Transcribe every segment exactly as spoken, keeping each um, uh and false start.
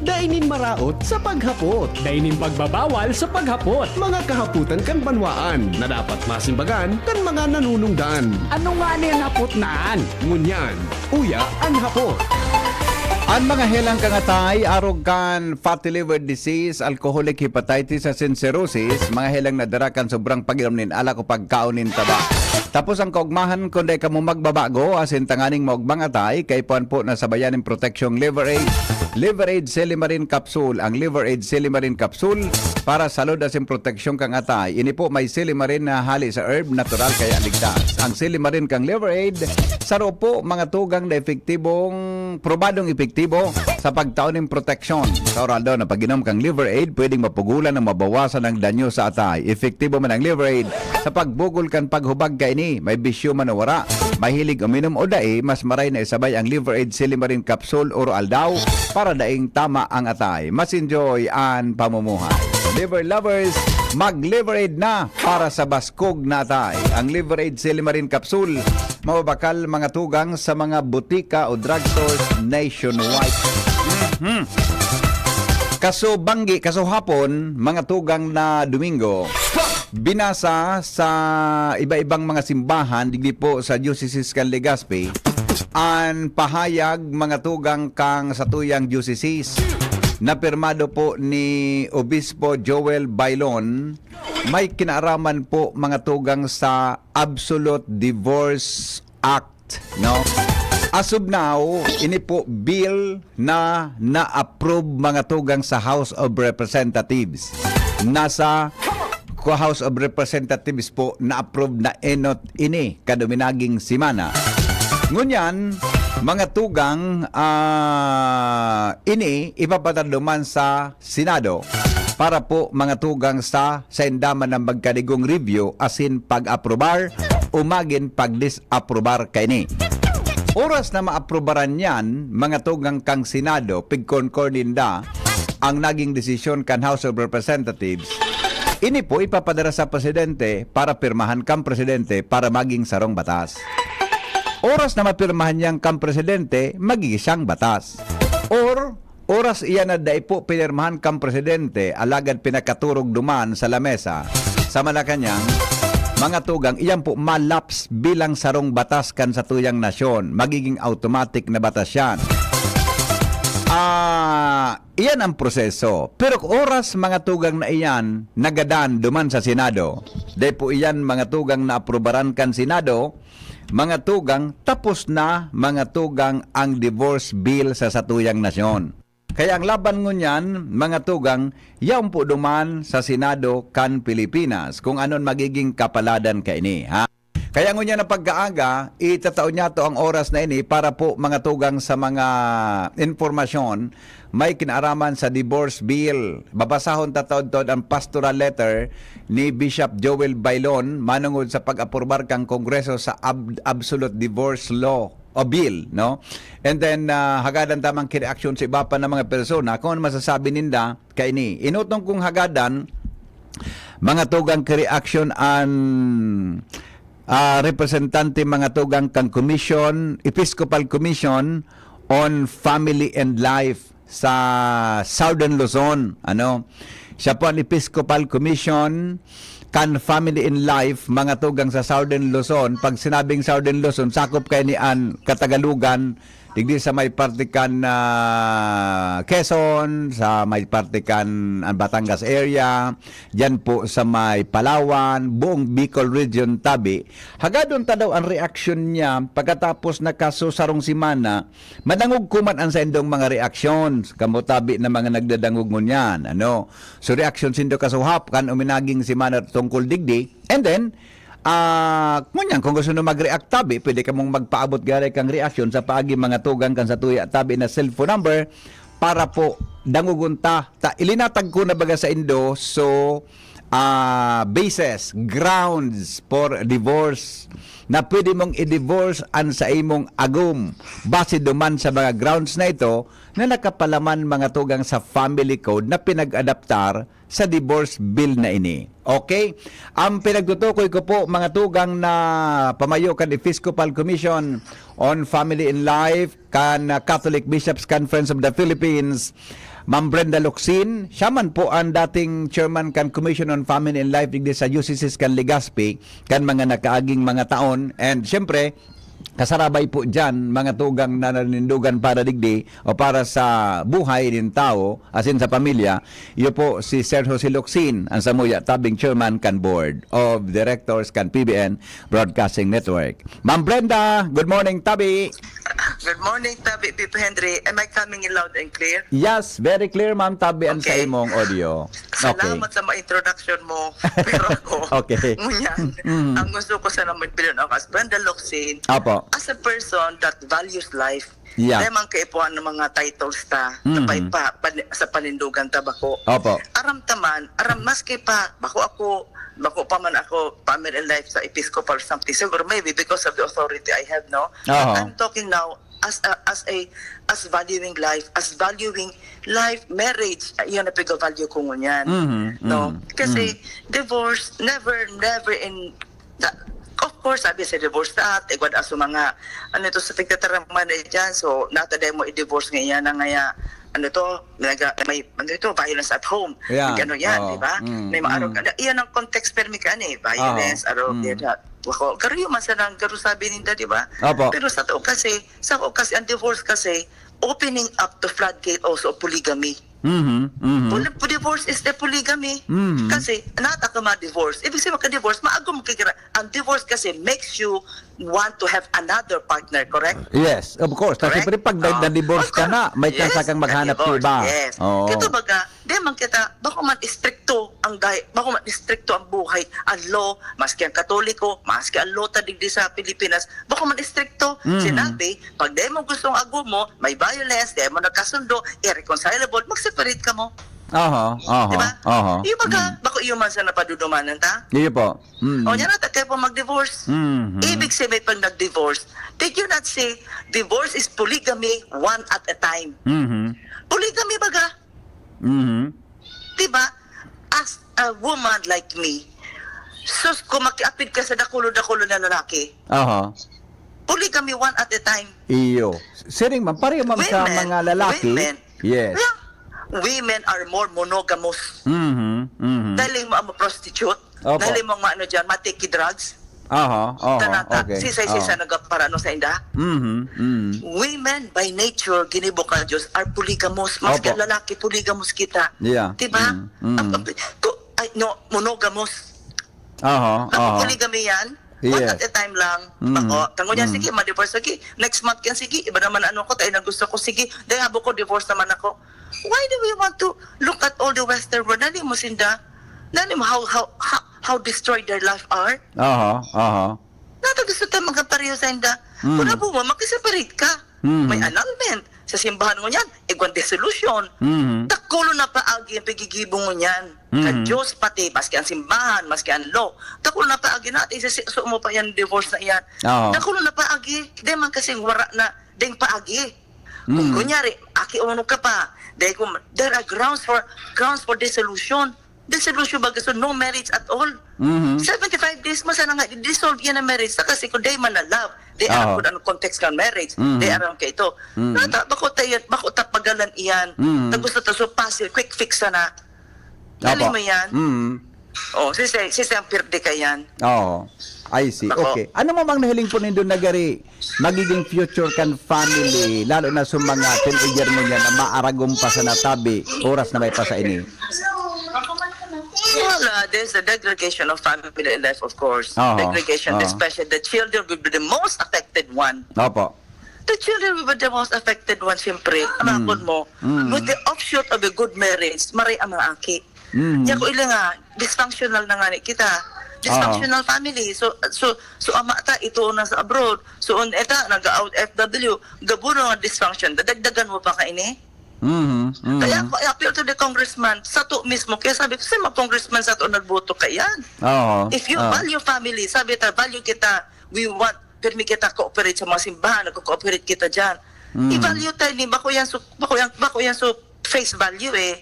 Dai nin maraot sa paghapot. Dai nin pagbabawal sa paghapot. Mga kahapotan kan banwaan na dapat masimbagan kan mga nanunungdan. Ano nga nin hapot na an? Ngunyan, uya an hapot. An mga helang kan atay, arog kan fatty liver disease, alcoholic hepatitis asin cirrhosis, mga helang nadara kan sobrang pag-inom nin alak o pagkaon nin taba. Tapos ang kaugmahan, kun dai kamo magbabago asin tanganing maugmang atay, kaipuhan po na sabayan nin proteksyong Liver Aid. Liver Aid Silimarin Capsule. Ang Liver Aid Silimarin Capsule para salud asin proteksyon kan atay. Ini po may silimarin na hali sa herb, natural kaya ligtas. Ang silimarin kan Liver Aid, saro po mga tugang na epektibong, probadong epektibo sa pagtao nin proteksyon. Sa oral daw na pag-inom kan Liver Aid, pwedeng mapugulan o mabawasan ang danyo sa atay. Epektibo man ang Liver Aid sa pagbugol kan paghubag kaini, may bisyo man o wara, mahilig uminom o dai, mas maray na isabay ang Liver Aid Silimarin Capsule oro aldaw para daing tama ang atay. Mas enjoy an pamumuhay. Liver lovers, mag-Liver Aid na para sa baskog na atay. Ang Liver Aid Silimarin Capsule, mababakal mga tugang sa mga butika o drugstores nationwide. Mhm. Kaso banggi, kaso hapon, mga tugang na Domingo, binasa sa iba-ibang mga simbahan, digdi po sa Diocese kan Legazpi, an pahayag mga tugang kan satuyang diocese na pirmado po ni Obispo Joel Bailon, may kinaaraman po mga tugang sa Absolute Divorce Act, no? As of now, ini po bill na na-approve mga tugang sa House of Representatives. Nasa ko House of Representatives po na-approve na enot ini kaduminaging semana. Ngunyan, mga tugang, ah, ini ipapatado man sa Senado para po mga tugang sa sainda man na magkadigong review asin pag-aprobar o magin pagdis-aprobar kaini. Oras na maaprobaran yan, mga tugang kan Senado, pigkonkor ninda ang naging desisyon kan House of Representatives, ini po ipapadara sa Presidente para pirmahan kan Presidente para maging sarong batas. Oras na mapirmahan niyan kan Presidente, magiging siyang batas. Or, oras iyan na dai po pinirmahan kan Presidente, alagad pinakaturog duman sa lamesa sa Malacañang, mga tugang, iyan po malaps bilang sarong batas kan satuyang nasyon. Magiging automatic na batas yan. Ah, iyan ang proseso. Pero oras mga tugang na iyan nagadan duman sa Senado, dai po iyan mga tugang na aprubaran kan Senado, mga tugang, tapos na, mga tugang, ang divorce bill sa satuyang nasyon. Kaya ang laban ngunyan, mga tugang, yaon po duman sa Senado kan Pilipinas, kung anon magiging kapaladan kaini, ha? Kaya ngunyan na pagkaaga, itatao niyato ang oras na ini para po mga tugang sa mga impormasyon may kinaaraman sa divorce bill. Babasahon ta taod-taod ang pastoral letter ni Bishop Joel Bailon manungod sa pag-aprobar kan Kongreso sa ab-, absolute divorce law o bill, no? And then, ah, hagadan ta man ki reaksyon sa iba pa na mga persona kung ano masasabi ninda kaini. Inutong kong hagadan, mga tugang ki reaksyon an, ah, representante, mga tugang kan Commission, Episcopal Commission on Family and Life sa Southern Luzon, ano? Siya po ang Episcopal Commission kan Family and Life, mga tugang sa Southern Luzon. Pag sinabing Southern Luzon, sakop kaini an Catalogan, digdi sa may parte kan, ah, Quezon, sa may parte kan, ah, Batangas area, diyan po sa may Palawan, buong Bicol region tabi. Hagadon ta daw ang reaksyon niya pagkatapos na kaso sarong semana, madangog ko man ang saindong mga reaksyon, kamo tabi na mga nagdadangog ngunyan, ano? So, reaksyon sindo kasuhap kan uminaging semana tungkol digdi. And then, ah, ngunyan, kung gusto nyo mag-react tabi, pwede kamong magpaabot gari kang reaksyon sa paagi mga tugang kan satuya tabi na cellphone number para po dangogon ta. Ta, ilinatag ko na baga sa indo, so, ah, basis, grounds for divorce, na pwede mong i-divorce an sa imong agom. Base duman sa mga grounds na ito na nakapalaman, mga tugang, sa family code na pinag-adaptar sa divorce bill na ini. Okay? Ang pinagtutukoy ko po, mga tugang, na pamayo kan Episcopal Commission on Family and Life, kan, ah, Catholic Bishops' Conference of the Philippines, Ma'am Brenda Locsin. Siya man po ang dating chairman kan Commission on Family and Life digdi sa Diocese kan Legazpi kan mga nakaaging mga taon. And siyempre, kasarabay po diyan, mga tugang, na nanindugan para digdi o para sa buhay nin tawo, asin sa pamilya, iyo po si Sir Jose Locsin, ang samuya tabing chairman kan Board of Directors kan P B N Broadcasting Network. Ma'am Brenda, good morning, tabi. Good morning, Tabi Pipo Henry. Am I coming in loud and clear? Yes, very clear, Ma'am Tabi, ang sa Okay. imong audio. Okay. Salamat sa mga introduction mo. Pero ako, Okay. ngunyan, Mm. ang gusto ko sana magbilin ako as Brenda Locsin, Apo. as a person that values life. Yeah. Dai man kaipuhan ng mga titles ta, Mhm. na pa, pa, pan-, sa panindugan ta bako. Opo. Aram ta man, aram, maski pa, bako ako, bako pa man ako, family life sa Episcopal or something. Siguro maybe because of the authority I have, no? But Aha. I'm talking now as a, as a, as valuing life, as valuing life, marriage, ah, iyan ang pag-value ko ngunyan. Mhm, No? mhm, Kasi, mhm. divorce, never, never in, na, of course, sabi sa divorce ta, tigwad aso mga, ano ito, sa pagtataraman na dyan, so, nataday mo i-divorce nga iyan na ngaya, ano to, naga, may, ano ito, violence at home. Yeah. May ano yan, Oo. di ba? Mm, May maarog, mm. ano, iyan ang context permi ka, ano eh, violence, Oo. arog, Mm. yan, ha. Wako, garo yung masanang, garo sabi ninda, di ba? Opo. Pero sa tao kasi, sa ako kasi, ang divorce kasi, opening up the floodgate also of polygamy. Mhm, mhm. Poly-, divorce is the polygamy. Mhm. Kasi, nata ka ma-divorce. Ibig sabihin, maka-divorce, maagom ka gira-, ang divorce kasi makes you want to have another partner, correct? Yes, of course. Kasi Correct? siyempre, pag na- Oh, na-divorce of ka course. na, may chance Yes, kang maghanap ng na-divorce, iba. yes. Oo. Kato baga, di man kita, bako man istrikto ang gay-, bako man istrikto ang buhay, ang law, maski ang Katoliko, maski ang law ta digdi sa Pilipinas, bako man istrikto. Mhm. Sinabi, pag di mo gustong agom mo, may violence, di mo nagkasundo, irreconcilable, mag-separate ka mo. Aha, aha, Di ba? aha. Yung baga, Mm. bako iyo man sa napadudumanan ta? Iyo po. Mm. O, yan na, kaya po mag-divorce. Mhm. Ibig sabihin, pag nag-divorce, did you not say, divorce is polygamy one at a time? Mhm. Polygamy baga? Mhm. Di ba? As a woman like me, sus, kung makiapid ka sa dakulo-dakulo na lalaki, Aha. polygamy one at a time. Iyo. Siring man, pareho man sa Women, mga lalaki. women. Yes. Yeah. Women are more monogamous. Mhm, mhm. Dahil mo ang prostitute, Opo. dahil mo ang ano dyan, matiki drugs. Aha, aha, Tanata, okay. sisay-sisay Aha. nagparano sa inda. Mhm, mhm. Women by nature, ginibo ka Diyos, are polygamous. Mas Opo. ka lalaki, polygamous kita. Yeah. Diba? Mm, mm. Ang, ang, to, ay, no, monogamous. Aha, Ako aha. polygamy yan. One Yes. at a time lang. Mm. Bako, tango niya, Mm. sige, ma-divorce, sige. Next month yan, sige. Iba naman ano ko, tayo na gusto ko, sige. Dahil habo ko, divorce naman ako. Why do we want to look at all the Western world? Nani mo sinda? Nani mo how, how, how, how destroyed their life are? Aha, aha. Nata gusto tayo magkapareho sa inda. Mm. Kung abo mo, makiseparate ka. Mm. May annulment. Sa simbahan mo niyan, igwan dissolution. Mm. Dakulo na paagi ang paggigibo mo niyan. Kan Mm. Diyos pati, maski ang simbahan, maski ang law. Dakulo na paagi na, ati, sa so mo pa yan, divorce na yan. Oo. Dakulo na paagi, di man kasing wara na, ding paagi. Kung Mm. kunyari, aki uno ka pa, dahil kung, there are grounds for, grounds for dissolution. Dissolution baga, so no marriage at all. Mhm. Seventy-five days mo sana nga, dissolve yan ang marriage. Sa kasi kung day man na love, day Oo. aram kung anong context ng marriage, Mhm. day aram ka ito. Mhm. Nata, bako tayo, bako tapagalan iyan. Mhm. Ta gusto ta so pasil, quick fix sana. Dali Opo. mo yan. Mhm. Oh, si, si, si Sam Pirdi ka yan. Oo. I see. Bako. Okay. Ano mo mang nahiling po nindo na gari magiging future kan family, lalo na sa mga teenager mo niya na maaragom pa sa natabi, oras na may pa sa ini? Well, uh, there's a degradation of family life, of course. Oo. Degradation, Oo. especially the children will be the most affected one. Opo. The children will be the most affected one, siyempre. Mm. Anak mo, Mm. with the offshoot of a good marriage, maray ang mga aki. Mm. Kaya ko ila nga, dysfunctional na nga ni kita. Dysfunctional Oo. family. So, so, so ama ta, ito na sa abroad. So, on eta, nag-out F W. Gabo na nga dysfunction. Dadagdagan mo pa ka ini? Mhm, mhm. Kaya ako, I appeal to the congressman, sato mismo. Kaya sabi ko, "Sa mga congressman sato nagboto kaiyan. Oo, If you oo. value family, sabi ta, value kita, we want, pirmi kita cooperate sa mga simbahan, nagko-cooperate kita diyan." Mm. I-value tayo ni bako yan so, bako yan, bako yan so face value eh.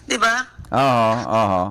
Di ba? Oo, oo.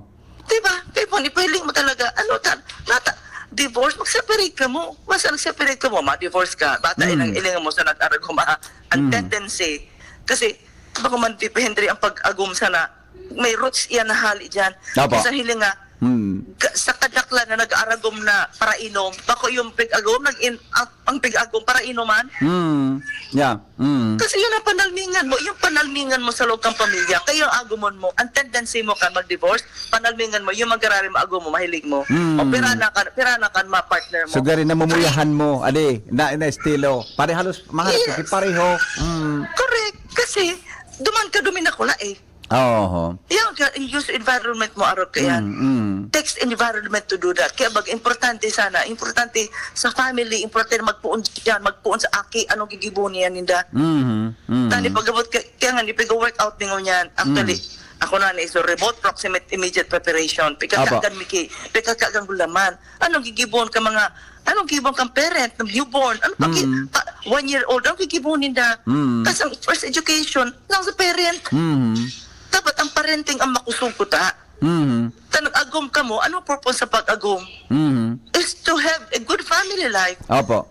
Di ba? Kaya kung ipiling mo talaga, ano ta, nata, divorce, mag-separate ka mo. Basta nag-separate ka mo, ma-divorce ka. Bata, Mm. ilang, ilang mo sa nag-araguma. Ang Mm. tendency, kasi, bako man, Pipi Henry, ang pag-agum sana, may roots yan na hali dyan. Opo. Kasi hiling nga, Mm. ka, sa kadaklan na nag-aragom na parainom, bako yung pig-agom, nag-in, ang, ang pig-agom, parainom man. Mm. Yeah. Mm. Kasi yun ang panalmingan mo, yung panalmingan mo sa loob kang pamilya, kaya ang agumon mo, ang tendency mo ka mag-divorce, panalmingan mo, yung magkarari mo, agom mo, mahilig mo. Mm. O pira na ka, pira na ka, ma-partner mo. So, gari na mumuyahan mo, adi, na, na estilo. Pare halos, mahal Yes. ko, pareho. Mm. Correct. Kasi, duman ka, dumin ako na eh. Oo. Yan ka, yung environment mo, arog ka yan. Mm, mm. Takes environment to do that. Kaya bag, importante sana, importante sa family, importante na magpuon dyan, magpuon sa aki, anong gigibo niya ninda. Mhm, mhm. Tani pagabot ka, kaya nga, ni piga-workout ningon yan. Actually, Mm. ako na ni, so remote proximate immediate preparation. Pika Apo. kagan miki, pika kagan gulaman. Anong gigibon ka mga, anong gibon kang parent, ng newborn? Ano pag Mm. pa, one year old, anong gigibon ninda? Mm. Kasi ang first education, lang sa parent. Mhm. Dapat ang parenting ang makusog ko ta. Mhm. Ta nag-agom ka mo, ano purpose sa pag-agom? Mhm. Is to have a good family life. Opo.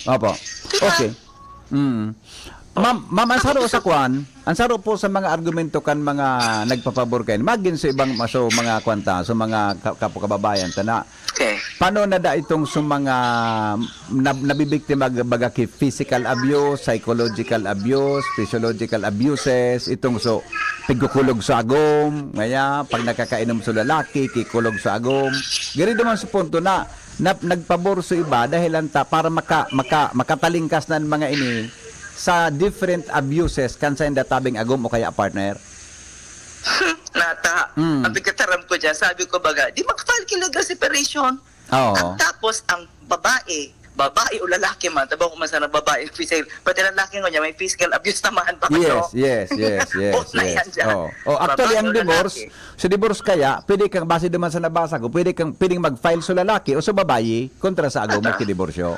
Opo. Diba? Okay. Mm. Ma'am, ma'am, ang saro sa kwan, ang saro po sa mga argumento kan mga nagpapabor kayo, magin sa ibang, so, mga kwanta, so, mga ka-, kapo-, kababayan, tana, Okay. Paano na da itong sa mga nab-, nabibiktima, baga ki physical abuse, psychological abuse, physiological abuses, itong so, pigkukulog sa agom, ngaya, pag nakakainom sa lalaki, kikulog sa agom. Gari naman sa punto na, na nagpabor sa iba dahil lang ta, para maka, maka, makatalingkas na ang mga ini sa different abuses kan sa inda tabing agom o kaya partner. Nata, Mm. ang pagkataram ko dyan, sabi ko baga, di mag-file ka legal separation. Oo. At tapos, ang babae, babae o lalaki man, tabaw ko man sana babae, physical, pati lalaki nga niya, may physical abuse naman. Baka Yes, no? yes, yes, yes, Both na yes. yan dyan. Oo. Oh, actually, Babae ang o divorce, lalaki. sa divorce kaya, pwede kang, base naman sa nabasa ko, pwede kang, pwedeng mag-file sa lalaki o sa babae kontra sa agom Ata. magkidiborsyo.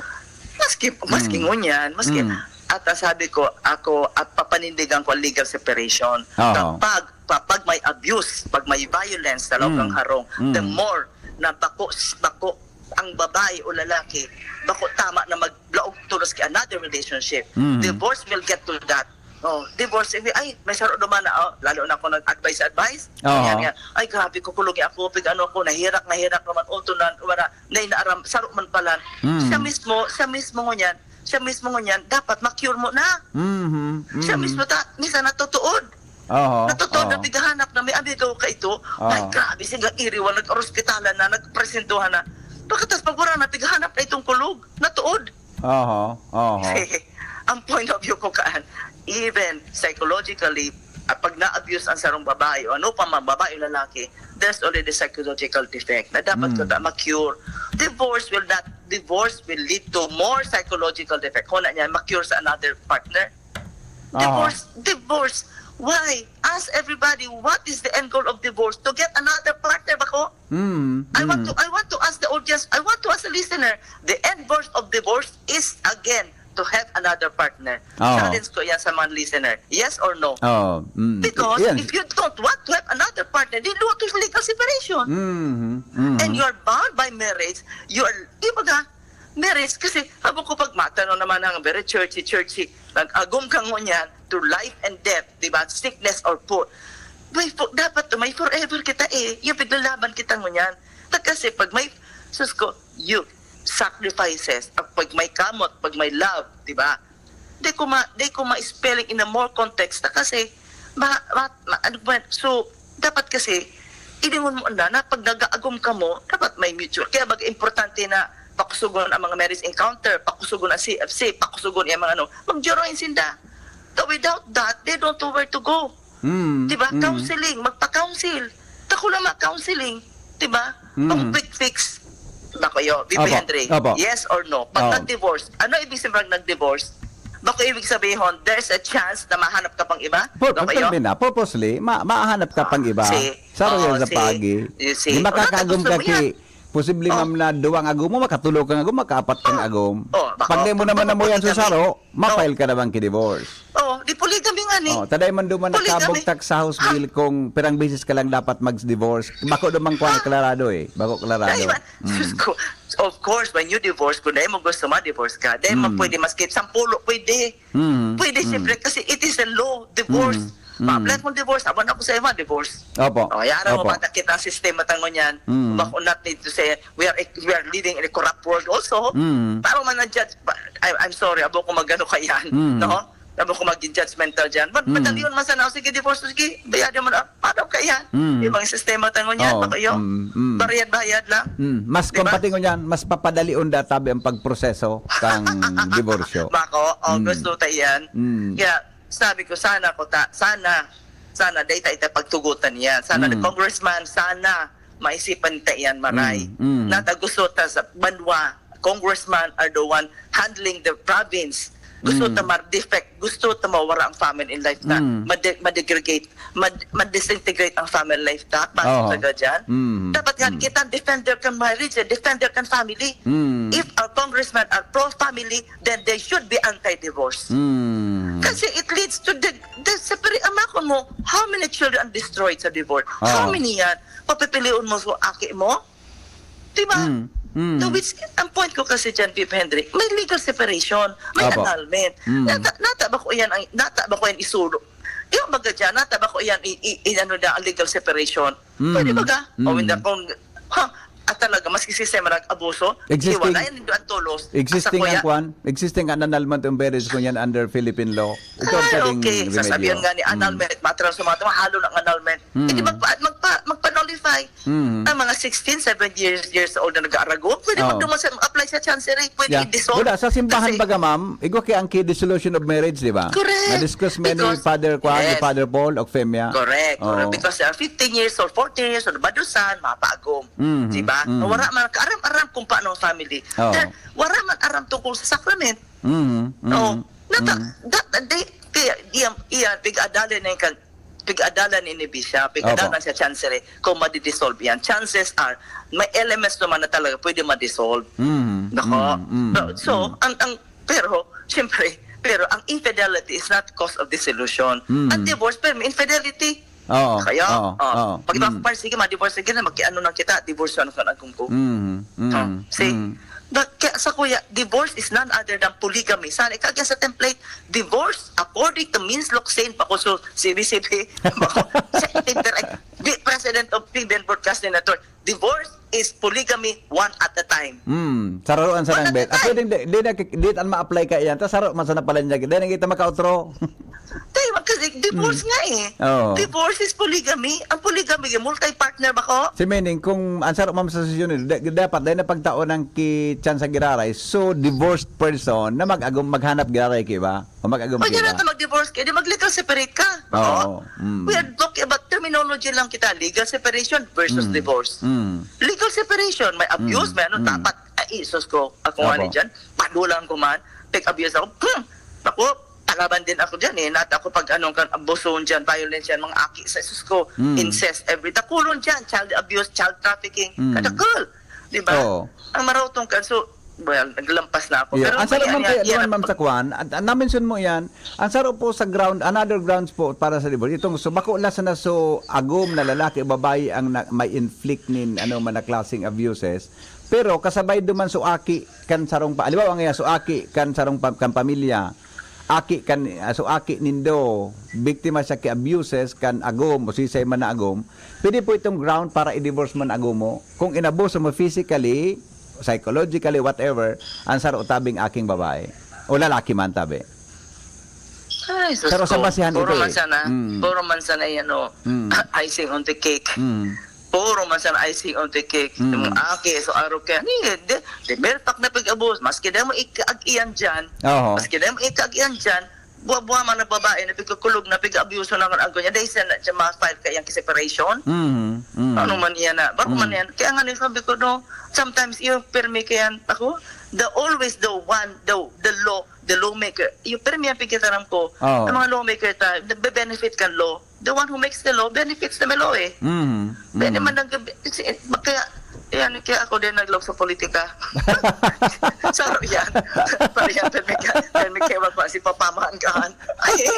Maski, maski Mm. ngunyan, maski, Mm. at ang sabi ko, ako, at papanindigan ko ang legal separation. Oo. Kapag, kapag may abuse, pag may violence sa loob Mm. ng harong, the Mm. more na bako, bako ang babae o lalaki, bako tama na maglaog tulos ki another relationship. Mm. Divorce will get to that. Oh, divorce, eh, ay, may saro naman na, oh, lalo na ako nag-advise-advise. Oo. Yan nga, ay, grabe, kukulungi ako, pig ano ako, nahirak, nahirak naman, oh, tunan, wala, na inaaram, saro man pala. Mm. Siya mismo, siya mismo ngunyan, siya mismo ngunyan, dapat ma-cure mo na. Mhm, Siya mhm. mismo ta, minsan natutuod. Oho, Natutuod na oho. pighahanap na may amigo ka ito. Oho. Ay, grabe, siga iriwan, nag-ospitalan na, nagpresentuhan na. Pagkatas pag wala na, pighahanap na itong kulog. Natuod. Oho, oho. Ang point of view ko kaan, even psychologically, at pag na-abuse ang sarong babae, o ano pa man, babae o lalaki, there's already psychological defect na dapat Mm. ko ta ma-cure. Divorce will not, divorce will lead to more psychological defect. Kung na niya, ma-cure sa another partner. Aha. Divorce, divorce. Why? Ask everybody, what is the end goal of divorce? To get another partner ba ko? Mm, I want mm. to, I want to ask the audience, I want to ask the listener, the end goal of divorce is again to have another partner. Oo. Challenge ko yan sa mga listener. Yes or no? Oo, mm. Because Yan. if you don't want to have another partner, then you want to legal separation. Mhm, mhm. And you're bound by marriage. You are, di ba ga, marriage, kasi habang ko pag matanaw naman ang very churchy, churchy, nag-agom ka ngunyan to life and death, di ba? Sickness or poor. May fo-, dapat may forever kita eh. Yung piglalaban kita ngunyan. Ta kasi pag may, sus ko, you, sacrifices, at pag may kamot, pag may love, di ba? Di ko ma-, di ko ma-spelling in a more context na kasi, ma-, ma-, ma-, ano ba, so, dapat kasi, ilingon mo na, na pag nag-aagom ka mo, dapat may mutual. Kaya mag-importante na pakusugon ang mga marriage encounter, pakusugon ang C F C, pakusugon ang mga ano, mag-join sinda. So, without that, they don't know where to go. Mm, Di ba? mm. Counseling, magpa-counsel. Takula ma-counseling. Di ba? Mm. Ang quick fix. Ba kayo, B P Opo, Henry? opo. Yes or no? Pag Oo. nag-divorce, ano ibig sabihin pag nag-divorce? Bako ibig sabihon, there's a chance na mahanap ka pang iba? Pur- Bako yun? Purposely na, purposely, ma- mahanap ka pang iba. See? Sa Royal Oo, Zapagi. See? You see? Di Wala makakagom tayong ka gusto mo yan. ki, posible, Oh. ma'am, na duwang agom mo, makatulo kang agom, makaapat kang agom. Oh, bako. Pag di mo naman Bako namuyan sa polygamy. saro, ma-file Oh. ka naman ki divorce. Oh, di polygamy nga ni. Oh, taday man duman Polygamy. nakabugtak sa House Bill kung pirang beses ka lang dapat mag-divorce. Bako duman kwa klarado eh. Bako klarado. Ay, ba- Diyos ko. Of course, when you divorce, kung dahil mo gusto ma-divorce ka, dahil mo Mm. pwede maski sampulo, pwede. Mm. Pwede, Mm. siyempre, kasi it is a law, divorce. Mm. Mm. Ma-apply kong divorce, awan ako sa ima, divorce. Opo. O, yara mo Opo. ba nakita ang sistema tango niyan? Mm. Bako not need to say, we are we are living in a corrupt world also. Mm. Taro man ang judge, but I, I'm sorry, abo ko magano ka yan, Mm. no? Abo ko maging judgmental dyan. But Mm. madali yun man sana, sige, divorce, sige, bayadin mo na, paano ka yan? Mm. Yung mga sistema tango niyan, Oo. bako yun. Mm, mm. Bayad-bayad lang. Mm, mas Diba? Kompati ngunyan, mas papadalion data ang pagproseso kang diborsyo. Bako, oh, Mm. gusto ta yan. Mm. Kaya sabi ko, sana ko ta, sana, sana data ita pagtugutan yan. Sana the Mm. congressman, sana maisipan ta yan, maray. Mm, mm. Nata gusto ta sa banwa, congressman are the one handling the province. Gusto Mm. ta ma-defect, gusto ta mawara ang famine in life na Mm. made- madegregate, mad- madisintegrate ang family life ta. Oo. Basta ka dyan. Mm. Dapat nga Mm. kita defender kan marriage, eh, defender kan family. Mm. If our congressmen are pro-family, then they should be anti-divorce. Mm. Kasi it leads to the, the separate, amakon mo, how many children destroyed sa divorce? How Oo. many yan? Papipilion mo sa aki mo? Diba? Mm. Mm. So, which, ang point ko kasi dyan, Pip Henry, may legal separation, may Apo. annulment. Mm. Nata, nata ba ko yan, ang, nata ba ko yan isulo? Yung baga dyan, nata ba ko yan, i, i, i, ano na, ang legal separation? Mm. Pwede baga? O Mm. hindi kung, ha, at talaga, maski sistema nag-abuso, Existing- hiwalayan nindo ang tulos. Existing Asa ko ang yan? kwan? Existing ang annulment of marriage ko yan under Philippine law. Ito ang Ay, pwedeng okay. remedyo. Sasabihan nga ni Mm. annulment, matras sa mga mahalo ng annulment. Mm. Hindi magpa, magpa, magpa-nullify. Mm. Ang mga sixteen, seven years, years old na nag-aarago, pwede Oo. magduman sa, apply sa chancery, pwede Yeah. i-dissolve. Wala, sa simbahan Kasi baga, ma'am, igwa kay ang ki-dissolution of marriage, di ba? Correct. Na-discuss many Because- father, kwan, ni Yes. Father Paul, Ogfemia. Correct. Correct. Oo. Because there are fifteen years old, fourteen years old, badusan, mapaagom. Mhm, Di ba? mhm. Wala man, aram-aram kung paano ang family. Oo. There, wala man aram tungkol sa sacrament. Mhm, mhm, Oo. Nata, mhm. that, they, kaya, iyan, iyan, pig-adalan na yung kan, pig-adalan ni Nibisha, pig-adalan Opo. sa chancery, kung madidissolve yan. Chances are, may elements naman na talaga pwede madissolve. Mhm, Nako. mhm, mhm, So, so, mhm. ang, ang, pero, siyempre, pero ang infidelity is not cause of dissolution. Mhm. Ang divorce, pero may infidelity. Oo, Kaya, oo, oh, oo. pag Mm. mm. Sige, ma-divorce, sige na, mag-ano na kita, divorce ano ka na kung Mm, mm, Oh, see? mm. But kaya sa kuya, divorce is none other than polygamy. Sana kaya sa template, divorce according to Minslok Saint Pacuso, C B C P, Pacuso, sa Inter-, the president of P B N Broadcasting Network, divorce is polygamy one at a time. Mm, sararoan sa Wala nang bet. na Ako tayo. din, di, di, na, di, di ma-apply ka yan. Ta saro man sa napalanya. Di na kita makautro. Tayo, kasi divorce nga eh. Oo. Divorce is polygamy. Ang polygamy, multi-partner ba ko? Si meaning, kung ang saro man sa sesyon, di, dapat dahil na pagtaon ng ki chance sa giraray, so divorced person na mag-agom, maghanap giraray ki iba. O mag-agom Pwede ki iba. na ito mag-divorce ka, di mag-legal separate ka. Oo. Mm. We are talking about terminology lang kita. Legal separation versus Mm. Divorce. Mm. Legal separation, may abuse, Mm. may ano, Mm. dapat, ay, isos ko, ako nga Opo. ni dyan, padulang ko man, pig-abuse ako, hmm, ako, kalaban din ako dyan eh, nata ako pag anong kan abuson dyan, violence yan, mga aki sa isos ko, Mm. incest, every, dakulon dyan, child abuse, child trafficking, Mm. kadakul, di ba? Oo. Ang maraw tong kaso, well, naglampas na ako. Yeah. Pero Ang sarap kaya man niya- kaya niya naman, na- ma'am, sa kwan, at, at na-mention mo yan, ang sarap po sa ground, another grounds po para sa divorce. Itong so, bako la sana so agom na lalaki o babae ang na, may inflict nin ano man na klaseng abuses. Pero kasabay duman so aki kan sarong pa, halimbawa nga so aki kan sarong pa, kan pamilya, aki kan, ah, so aki nindo, biktima siya ki abuses kan agom o sisay man na agom, pwede po itong ground para i-divorce man agom mo. Kung inabuso mo physically, psychologically, whatever, ang saro tabing aking babae. O lalaki man, tabi. Ay, sus Pero sa ko. basihan Puro ito man eh. sana, Mm. puro man sana yan, oh. Mm. Icing on the cake. Mm. Puro man sana icing on the cake. Mm. Yung aki, so araw kaya, ni, de, de, meron pak na pig-abuse. Maski dahil mo ikaag-iyan dyan, Oho. maski dahil mo ikaag-iyan dyan, buwa-buwa man ang babae na pigkukulog na pig-abuso na ang ago niya. Dahil siya na siya ma-file kaya yung separation. Mm. Mm. Ano man yan na, baro man Mm. yan. Kaya nga nung sabi ko, no, sometimes yung permi kaya ako, the always the one, the, the law the lawmaker, yung, pero may pagkitaram ko, Oo. ang mga lawmaker ta, nagbe-benefit kan law. The one who makes the law benefits the law eh. Mm. Pwede Mm. man lang gabi, si, kaya, yan, kaya ako din nag-love sa politika. Sorry yan. Sorry yan, pero may, pero may kaya wag pa si papamahan ka, han. Ay,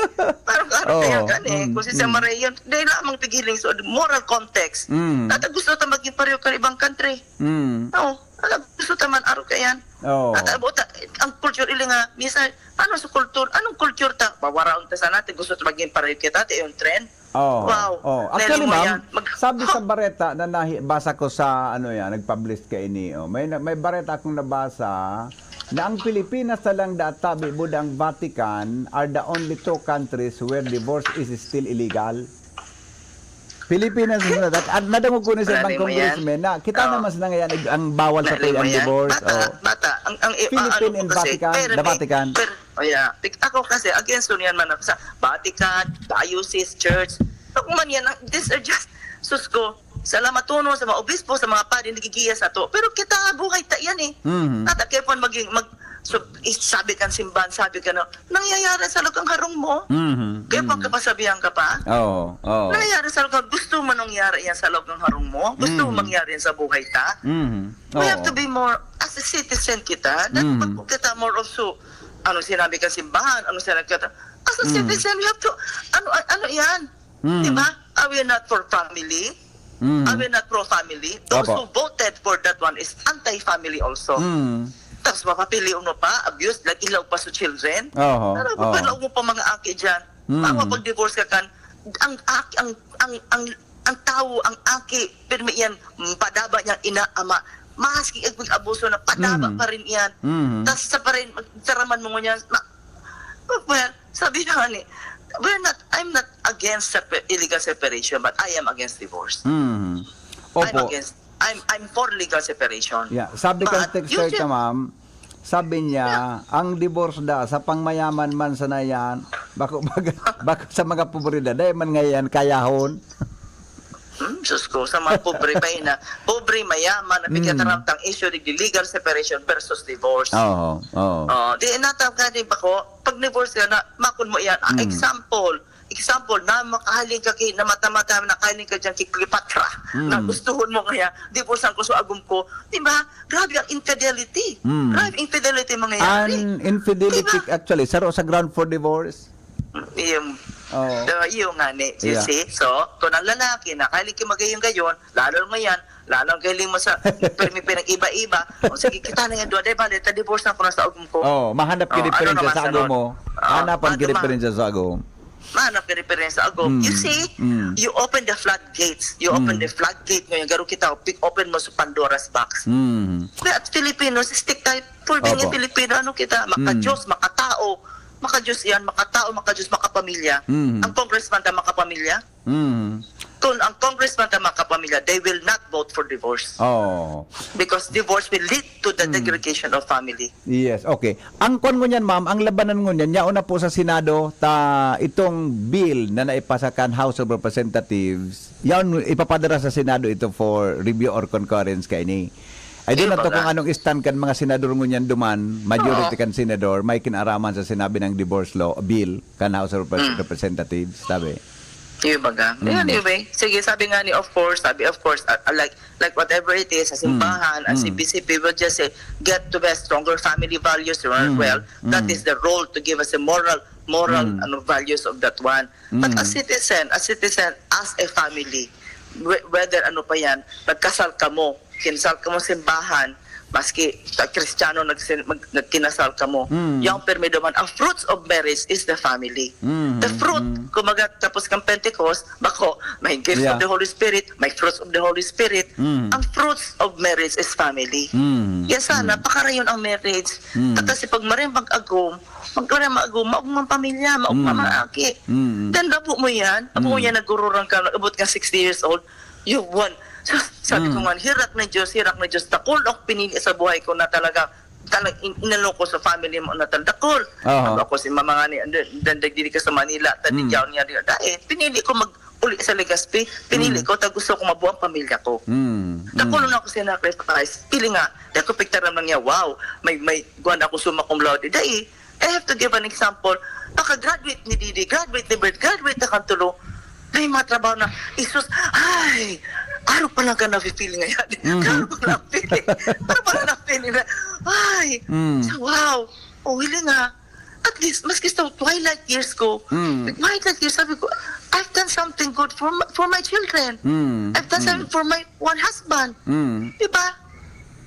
parang ano Oo. kaya kan eh. Mm, Kung si Samaria, yun, dahil lamang pigiling sa moral context. Mm. At gusto ta maging pareho kan ibang country. Mm. Oo. Alam, gusto ta man, aro ka yan. Oo. At abot, ang culture ili nga, minsan, ano sa culture? Anong culture ta? Pawaraon ta sana, ti gusto ta maging pareho kita, ti yung trend. Oh, Wow. Oh. Actually, Nalimuyan. Ma'am, Mag- sabi sa bareta na nahi, basa ko sa, ano yan, nag-publish kaini. Oh. May, na- may bareta akong nabasa na ang Pilipinas na lang data, bibud ang Vatican are the only two countries where divorce is still illegal. Pilipinas na data. At nadangog ko ni sa ibang Nalimuyan. Congressman na kita Oh. naman sa nangayan ang bawal sa Nalimuyan. ang divorce. Bata, Oh. bata. Ang, ang, ang, Philippine ano and ko kasi, Vatican, pero the may- Vatican. Pero, oh yeah. Pik- Ako kasi, against ko niyan man ako sa Vatican, diocese, church. Ako man yan, ang- these are just, sus ko, salamat tuno sa mga obispo, sa mga padi, nagigiya sa to. Pero kita, buhay ta yan eh. Mhm. At kaya po maging, mag, so, is- sabi kan simbahan, sabi ka na, nangyayari sa lugang harong mo. Mhm. Kaya po Mhm. kapasabihan ka pa. Oo, oo. Nangyayari sa lugang, gusto mo nangyari yan sa lugang harong mo? Gusto mo Mhm. mangyari yan sa buhay ta? Mhm. We have Oo. to be more, as a citizen kita, that Mm. pag kita more also, ano sinabi ka simbahan, ano sinabi ka, as a Mm. citizen, we have to, ano, ano yan? Mm. Di ba? Are we not for family? Mm. Are we not pro-family? Those Opo. who voted for that one is anti-family also. Mm. Tapos mapapilion mo pa, abuse, nag-ilaw pa sa children. Oho, Ano, oho. Pagpalaw mo pa mga aki dyan. Mm. Tama, pag-divorce ka kan, ang aki, ang, ang, ang, ang tao, ang aki, pirmi yan, mm, padaba niyang ina, ama, maski ang pag-abuso na padaba Mm. pa rin yan. Mm. Tas sa pa rin, magsaraman mo ngunyan, ma, well, sabi na nga ni, we're not, I'm not against sepa- illegal separation, but I am against divorce. Mm. I'm Opo. against, I'm, I'm for legal separation. Yeah, sabi kan But texter you ka, ma'am, sabi niya, ang divorce da, sa pangmayaman man sana yan, bako, bako, bako sa mga pobre da, dahil man ngayon, kayahon. Hmm, sus ko, sa mga pobre pa yun na. Pobre, mayaman, ang Mm. pagkataramtang issue, the legal separation versus divorce. Oo, oo. Oh, di natawag ka din ba ko? Pag divorce ka na, makon mo yan. Ah, Mm. example, example, na makahaling ka ki, na mata-mata, na kahaling ka dyan ki Cleopatra, Mm. na gustuhon mo kaya, divorcean ko sa agom ko. Di ba? Grabe ang infidelity. Mm. Grabe infidelity mangyayari. An infidelity, Diba? actually, saro sa ground for divorce. Yung, Oo. uh, yung nga ni, you Yeah. see? So, kung ang lalaki na kahiling ki magayon-gayon, lalo ngayon, lalo ang kahiling mo sa, pero may pinag-iba-iba, o sige, kita na yan, duwa, dahil bali, ta-divorce na ko na sa agom ko. Oh, mahanap ka Oh, ano diferensya naman sa sa agom nun? mo. Ah, Hanapan ka ano ma- diferensya sa agom. Mahanap ka diferensya sa agom. Mm, You see, mm. you open the floodgates. You open Mm. the floodgate ngayon, garo kita, pick open mo sa Pandora's box. Mm. Kaya at Filipinos, stick tayo. For being a Opo. Filipino, ano kita? Maka-Diyos, makatao. Maka-Diyos yan, makatao, maka-Diyos, makapamilya. Mm. Ang congressman ta makapamilya. Mm. Kung ang congressman ta makapamilya, they will not vote for divorce. Oh. Because divorce will lead to the Mm. degradation of family. Yes, okay. Ang kwan ngunyan, ma'am, ang labanan ngunyan, yaon na po sa Senado, ta itong bill na naipasa kan House of Representatives, yaon ipapadara sa Senado ito for review or concurrence kaini. I don't Iyo, know to baga. Kung anong stand kan mga senador ngunyan duman, majority Oo. kan senador, may kinaraman sa sinabi ng divorce law bill kan House of Repre- Mm. Representatives, tabi. Iyo baga. Mm. Anyway, sige, sabi nga ni, of course, sabi, of course, uh, uh, like, like whatever it is, sa simbahan, Mm. ang Mm. C B C P will just say, get to best, stronger family values, Mm. well, that Mm. is the role to give us a moral, moral, Mm. ano, values of that one. But Mm. a citizen, a citizen as a family, wh- whether ano pa yan, nagkasal ka mo, kinasal ka mo simbahan, maski sa Kristiyano nagsin- mag- nagkinasal ka mo, Mm. yung permi duman, ang fruits of marriage is the family. Mm. The fruit, Mm. kumaga, tapos kang Pentecost, bako, may gifts Yeah. of the Holy Spirit, may fruits of the Holy Spirit. Mm. Ang fruits of marriage is family. Mm. Kaya sana, Mm. pakarayon ang marriage. Mm. Kasi pag marin mag-agom, magkaroon mag-agom, maugmang pamilya, maugmang Mm. mga aki. Mm. Then, labo mo yan. Abo mo Mm. yan, nagururang ka, abot ka sixty years old, you won. Sabi ko Mm. nga, hirak na Diyos, hirak na Diyos. Dakul ang pinili sa buhay ko na talaga, talaga in, inalo ko sa family mo na talaga. Dakul. Aha. Ako, ako si mama nga ni, dan, dan, dili ka sa Manila, Mm. tadi niya, di, dahil pinili ko mag uli sa Legazpi. Pinili Mm. ko, ta gusto ko mabuo ang pamilya ko. Mm. Dakul Mm. na ako sinacrifice. Pili nga, dahil ko pigtaram lang niya, wow, may, may, guwan ako summa cum laude. Dahil, I have to give an example. Pagka-graduate ni Didi, graduate ni Bert, graduate na kan tulo, may mga trabaho na, "Isus, ay, araw pa lang ka nafe-feel ngayon." Araw pa lang feeling. Araw pa lang feeling na, ay, Mm. so, wow. O, hili nga. At least, maski sa twilight years ko, Mm. twilight years, sabi ko, "I've done something good for my, for my children. Mm. I've done Mm. something for my one husband." Mm. Diba?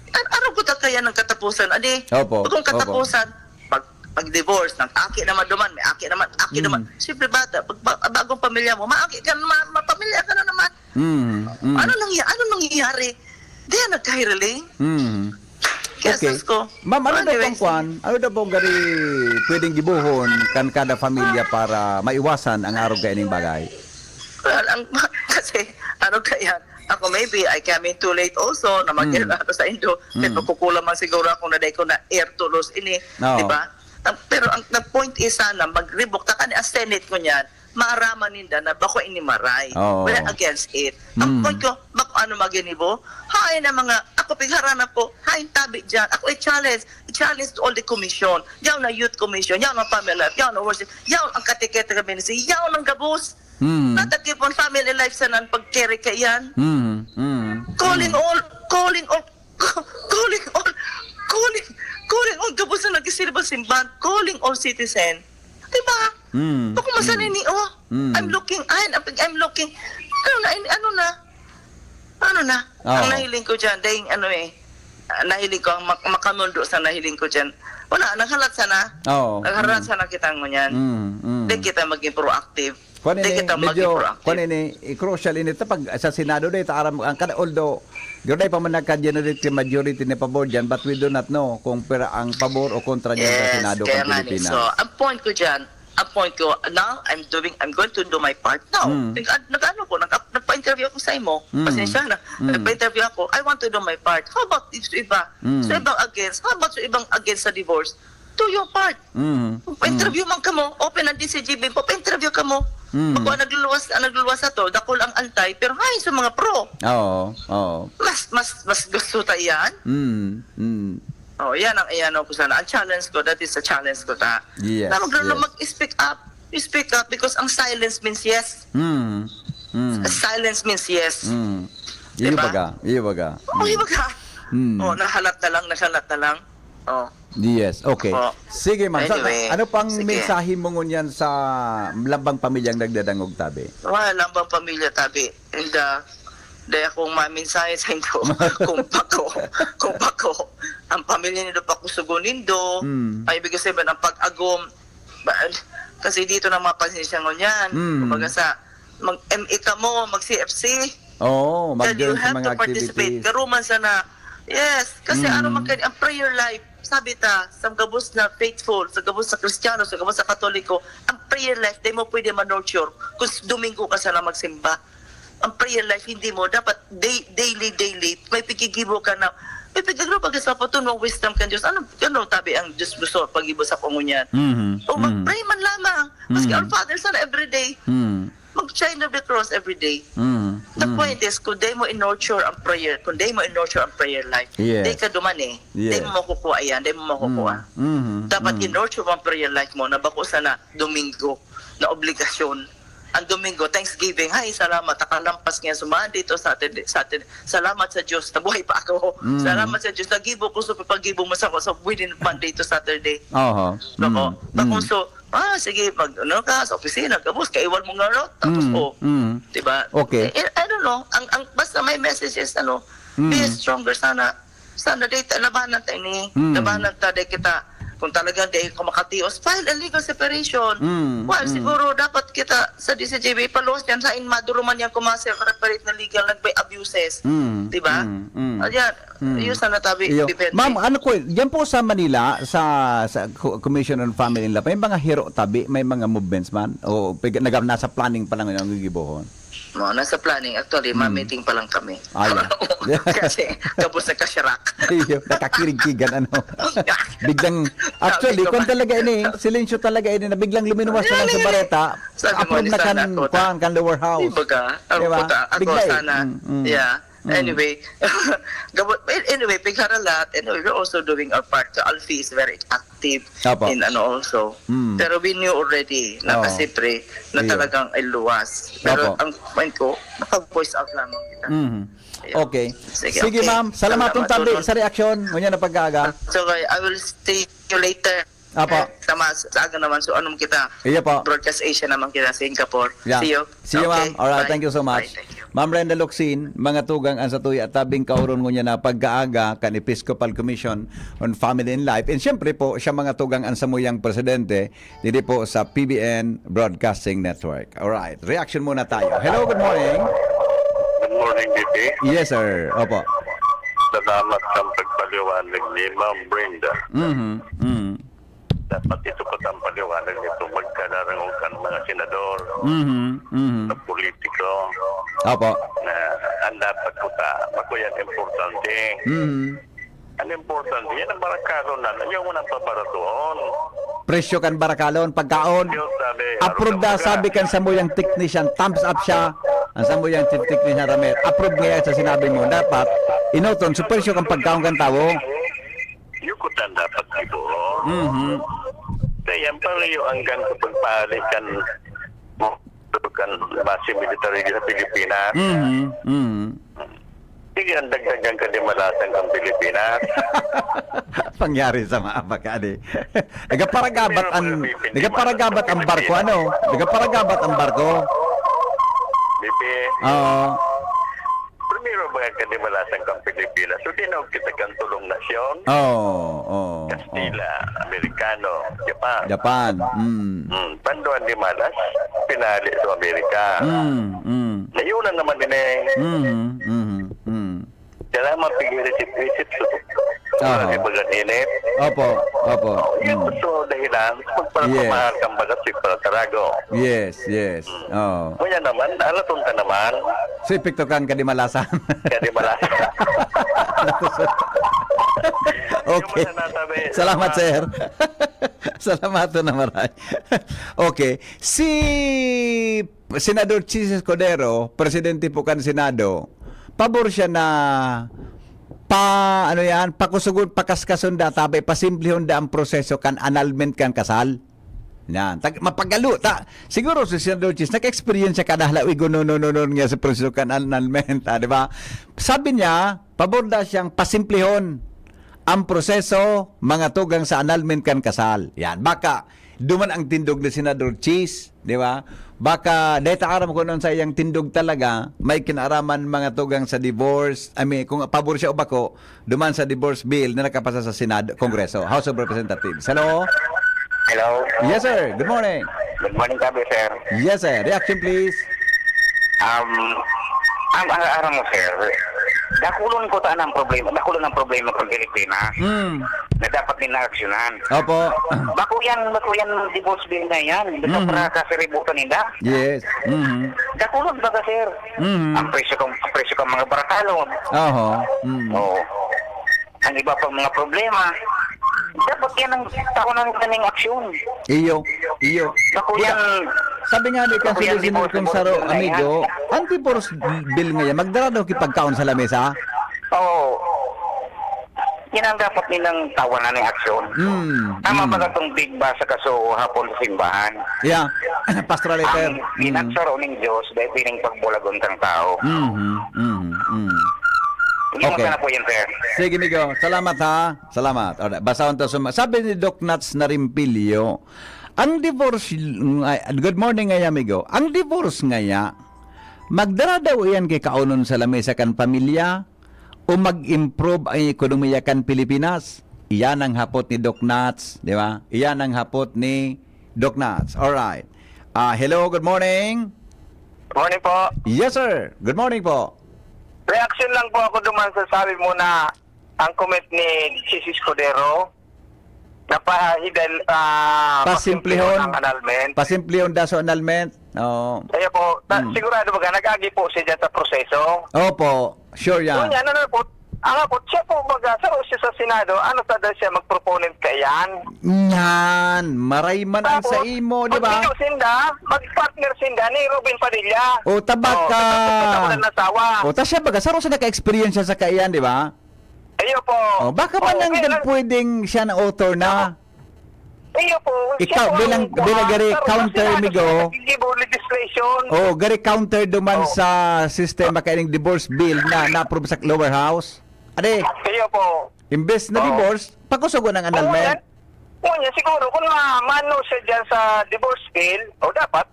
An araw ko ta kaya ng katapusan, adi? Opo, Kung opo. katapusan, pag, pag divorce, nag-aki naman duman, may aki naman, aki Mm. naman. Siyempre bata, pag ba- bagong pamilya mo, maaki ka naman, mapamilya ka na naman. Mm. Mm. Ano nang ano nangyayari? Di yan nagkahiriling? Mm. Kaya Okay. sus ko. Ma'am, ano daw Anyways, pang kwan? Ano daw pong gari pwedeng gibohon kan kada pamilya para maiwasan ang arog kaining bagay? Well, ang, kasi, ano kaya, ako maybe, I came in too late also, na mag Mm. ano sa indo. Kaya Mm. magkukulang man siguro ako na dahil ko na air tulos ini, Oo. di ba? Ang, pero ang the point is sana, magribok ta kani ang Senate ko niyan, maaraman ninda na bako ini maray. Oo. We're against it. Ang Mm. point ko, bako ano maginibo? Hain na mga, ako pigharana po, hain tabi dyan. Ako i-challenge, i-challenge to all the commission. Yaw na youth commission, yaw na family life, yaw na worship, yaw ang katiketa ministry, yaw ng gabos. Mm. Natakip ang family life sa nan pagkere kaiyan. Mm. Mm. Calling all, calling all, calling all, calling, calling all gabos na nagsisilba simbahan, calling all citizen. Diba? Mm. Ako masanay Mm. ni, oh, Mm. I'm looking, ay, I'm, I'm looking. Ano na, ano na? Ano na? Oo. Ang nahiling ko dyan, dahil ano eh, ah, nahiling ko, ang mak- makamundo sa nahiling ko dyan. Wala, naghalat sana. Oo. Naghalat Mm. sana kita ngunyan. Mm. Mm. Di kita maging proactive. Kwan Di ini, kita maging medyo, proactive. Kwan ini, i-crucial ini ta pag sa Senado day, ta aram ang kada, although, gano'n pa man nagka-generate ka majority ni pabor dyan, but we do not know kung pira ang pabor o kontra dyan sa Yes, Senado kaya kan nga ni. Pilipinas. So, ang point ko dyan, ang point ko, now, I'm doing, I'm going to do my part. Now, Mm. nag, nag-ano ko, nag, nagpa-interview ako sa imo. Mm. Pasensya na. Mm. Nagpa-interview ako. I want to do my part. How about if sa iba? Mm. Sa ibang against. How about sa ibang against sa divorce? Do your part. Mm. Pa-interview man kamo. Open ang D C G B. Pa-interview kamo. Mm. Ako, ang nagluluwas, ang nagluluwas sa to, dakul ang antay, pero hay sa mga pro. Oo, oo. Mas, mas, mas gusto ta yan. Mm. Mm. Oh, yan ang iano ko sana. Ang challenge ko, that is a challenge ko ta. Yes, Na maglo- yes. mag-speak up. You speak up because ang silence means yes. Mm. Mm. Silence means yes. Mm. Iyo Diba? baga, iyo baga. Oh, iba ka. Mm. Oh, nahalat na lang, nahalat na lang. Oh. Yes, okay. Opo. Sige, ma'am. Sa- Anyway, ano pang sige. mensahe mo ngunyan sa lambang pamilyang nagdadangog tabi? Wala lang bang pamilya tabi? And uh, dahil akong maminsahe sa indo, kung bako, kung bako, ang pamilya nindo pakusugon nindo, Mm. ay ibig sabihin ang pag-agom, ba- kasi dito na mga pasensya ngunyan. Mm. Kumbaga sa, mag-M A ka mo, mag-C F C, Oo, then you mag-join sa have mga to participate. activities. Karuman sana, yes, kasi Mm. ano man kayo, ang prayer life, sabi ta, sa gabos na faithful, sa gabos sa Kristiyano, sa gabos sa Katoliko, ang prayer life, di mo pwede ma-nurture kung s- Domingo ka sana magsimba. Ang prayer life, hindi mo, dapat day, daily, daily, may pigigibo ka na, may pigigibo ka sa patunog, wisdom kan Diyos. Ano, ano tabi ang Diyos gusto pag-ibo sa pangunyan? Mhm, O mhm. mag-pray man lamang. Maski Mhm. Our Father sana everyday. Mm. Mag-sign of the cross everyday. Mm. The Mm. point is, kung di mo in-nurture ang prayer, kung di mo in-nurture ang prayer life, Yes. di ka duman eh. Yes. Di mo makukuha yan, di mo makukuha. Mm. Mhm. Dapat Mm. in-nurture mo ang prayer life mo na bako sana Domingo na obligasyon. Ang Domingo, Thanksgiving, ay salamat, nakalampas ngayon sa Monday to Saturday, Saturday. Salamat sa Diyos, nabuhay pa ako. Mm. Salamat sa Diyos, nagibo ko sa paggibo mo sa, sa within Monday to Saturday. Oho. Nako, Mm. bakong so, ah, sige, mag, ano ka, sa opisina, gabos, kaiwan mo nga, no? Tapos, Mm. oh, Mm. diba? Okay. Eh, I don't know, ang, ang, basta may message is, ano, Mm. be stronger sana. Sana, di, labanan tayo ni, Mm. labanan ta, di kita, kung talagang di ka makatios, file a legal separation. Mm, Well, mm. siguro, dapat kita sa D C G B, paluwas yan, sa inmaduruman yan, kung mga separate na legal, nag-, may abuses. Mm, Diba? mm, mm. Ayan, Mm. yun sana tabi, Iyo. depende. Ma'am, ano ko, diyan po sa Manila, sa, sa Co- Commission on Family Law, may mga hiro tabi, may mga movements man? O pig- nag- nasa planning pa lang yun ang gigibohon? No, nasa planning. Actually, Hmm. ma-meeting pa lang kami. Ah, yeah. Kasi, tapos nagkasyarak. Iyo, nakakirigkigan, ano? Biglang, actually, Sabi ko kung ba? talaga ini, silensyo talaga ini, na biglang luminuwas na lang sa Yan, yan. bareta, Sabi ko, approve na "Lisan kan, ako, ta." kwan, kan lower house. Di ba ka? Ako Di ba? po ta-, ako Bigla eh. sana. Mm, mm. Yeah. Mm. Anyway, gabot, anyway, pigharalat. Anyway, we're also doing our part. So, Alfie is very act-, active Apo. in ano also. Mm. Pero we knew already na Oo. kasi pre, na Iyo. talagang ay luwas. Pero Opo. ang point ko, nakag-voice out lamang kita. Mhm. Ayun. Okay. Sige, Sige, okay. ma'am. Salamat Salamat, tabi Dodon. sa reaksyon. Ngunyan na pag-aaga. So, okay, I will see you later. Apo. Eh, tama, sa aga naman. So, anong kita? Iyo po. Broadcast Asia naman kita, Singapore. Yeah. See you. See you, Okay, ma'am. Alright, bye. thank you so Bye, much. thank you. Ma'am Brenda Locsin, mga tugang an satuya tabing kaoron ngunyan na pag-aaga kan Episcopal Commission on Family and Life. And siyempre po, siya mga tugang an samuyang presidente dito po sa P B N Broadcasting Network. Alright, reaction muna tayo. Hello, good morning. Good morning, B P. Yes, sir. Opo. Salamat sa pagpaliwanag ni Ma'am Brenda. Mhm. Mhm. Dapat ito po ang paliwanag nito, magkadarangog kan mga senador, Mhm. Mhm. sa politiko, Opo. na ang dapat po ta, bako yan importante. Mhm. Ang importante, yan ang barakalon na, ayaw mo nang pabaratuon. Presyo kan barakalon, pagkaon. Yun, sabi, Approve arog na, na baga. sabi kan samuyang technician, thumbs up siya. Ang samuyang te-, technician, Ramer, approve nga yan sa sinabi mo. Dapat, inoton, so presyo kan pagkaon kan tawo. Yukutan dapat ito. Mhm. Kaya ang palayo hanggang sa pagpahali kan, kan base military sa Pilipinas. Mhm. Mhm. Sige, ang dagdagan ka di malasan kang Pilipinas. Pangyari sa mga baka, di. Nagaparagabat Pero ang, mga Pilipinas, nagaparagabat ang barko, ano? Nagaparagabat ang barko. Bibi. Oo. Primero, mga kadimalasan kang Pilipinas. So, tinawag kita kang tulong nasyon. Oo, oo, oo. Kastila, Amerikano, Japan. Japan, mm. Mm, panduan di malas, pinali sa Amerika. Mm, mm. Ngayon na naman din eh. Mm, mm, mm. Kailangan mapigil isip-isip. So, Ah. Di ba ganyan eh? Opo, opo. Oh, yun Mm. gusto dahilan. Yes. Magpapamahal kang bagas, magpapatarago. Yes, yes. Oo. Kaya naman, alaton ka naman. So, epekto kang kadimalasan. Kadimalasan. Okay. Yung mga nasabi, Salamat, salamat. sir. Salamat na maray. Okay. Si Senador Chiz Escudero, presidente po kan Senado, pabor siya na pa, ano yan, pakusugon, pakaskason da, tabi, pasimplihon da ang proseso kan annulment kan kasal. Yan. Tag-, mapagalo, ta, siguro si Senador Chiz, naka-experience siya kada halawi, gunonononon nga sa proseso kan annulment, ah, di ba? Sabi niya, pabor da siyang pasimplihon ang proseso, mga tugang sa annulment kan kasal. Yan. Baka, duman ang tindog ni Senador Chiz, di ba? Baka, dahil ta aram kung ano sa iyang tindog talaga, may kinaraman mga tugang sa divorce, I mean, kung pabor siya o bako, duman sa divorce bill na nakapasa sa Senado, Kongreso, House of Representatives. Hello? Hello? Yes, sir. Good morning. Good morning, Tabi, sir. Yes, sir. Reaction, please. Um, ang, ang aram mo, sir, dakulon ko ta ang problema, dakulon ang problema sa Pilipinas Hmm. na dapat din naaksyonan. Opo. Bako yan, bako yan divorce bill na yan. Basta Mhm. para kasiributan nila. Yes. Mhm. Dakulon ba ka, sir? Mhm. Ang presyo kang, ang presyo kang mga barakalon. Oho. Mhm. Oo. Ang iba pang mga problema, dapat yan ang taon ng kaning aksyon. Iyo, iyo. Bako Buda, yan, sabi nga ni bako yan, Councilor Senador divorce, Kong Saro, divorce na yan. amigo, ang divorce bill ngayon, magdara daw kipagkaon sa lamesa? Oo. Yan ang dapat nilang tawanan ng aksyon. Mm, Tama mm. ba itong big ba sa kaso hapon sa simbahan? Yeah. Pastoral letter. Ang Mm. pinagsaro ng Diyos, dahil pining pagbulagon kang tao. Mhm, mhm, mhm. Hindi mo Okay. sana po yan, sir. Sige, migo. Salamat, ha. Salamat. Alright. Basahon ta suma-, sabi ni Doc Nats Narimpilyo, ang divorce, ng-, ay, good morning, ngaya, amigo. Ang divorce, ngaya, magdara daw iyan kay kaonon sa lamesa kan pamilya o mag-improve ang ekonomiya kan Pilipinas? Iyan ang hapot ni Doc Nats, di ba? Iyan ang hapot ni Doc Nats. Alright. Ah, hello, good morning. Morning po. Yes, sir. Good morning po. Reaction lang po ako duman sa sabi mo na ang comment ni Chiz Escudero, na pa-, hidal-, ah, Pasimplihon. pasimplihon ang annulment. Pasimplihon daw sa annulment. Oo. Kaya po, ta-, Hmm. sigurado ba ka, nag-agi po siya dyan sa proseso? Opo, sure yan. Yun yan, ano po, ang po, siya po, baga, sa, siya sa Senado, ano sa daw siya mag-proponent kaiyan? Yan, maray man ang Tapos, sa imo, di ba? magbido sinda, mag-partner sinda ni Robin Padilla. O, tabaka. O, tapos na asawa. O, ta siya, baga, saro sa naka-experience siya sa kaiyan, di ba? Ayo po. O, baka man Oo, lang kaya din lang pwedeng siya na author na. Opo. Iyo po, siya Ikaw, po ang, bilang, ah, bilang gari, karon counter, sa Senado, amigo. Sa Senado, legislation. Oh, gari counter duman Oh. sa sistema kaining divorce bill na na-approve sa lower house. Ade, Iyo po. imbes na Oh. divorce, pakusugon ang Kung annulment. yan, kung yan, siguro, kung ma-, maano siya dyan sa divorce bill, o dapat,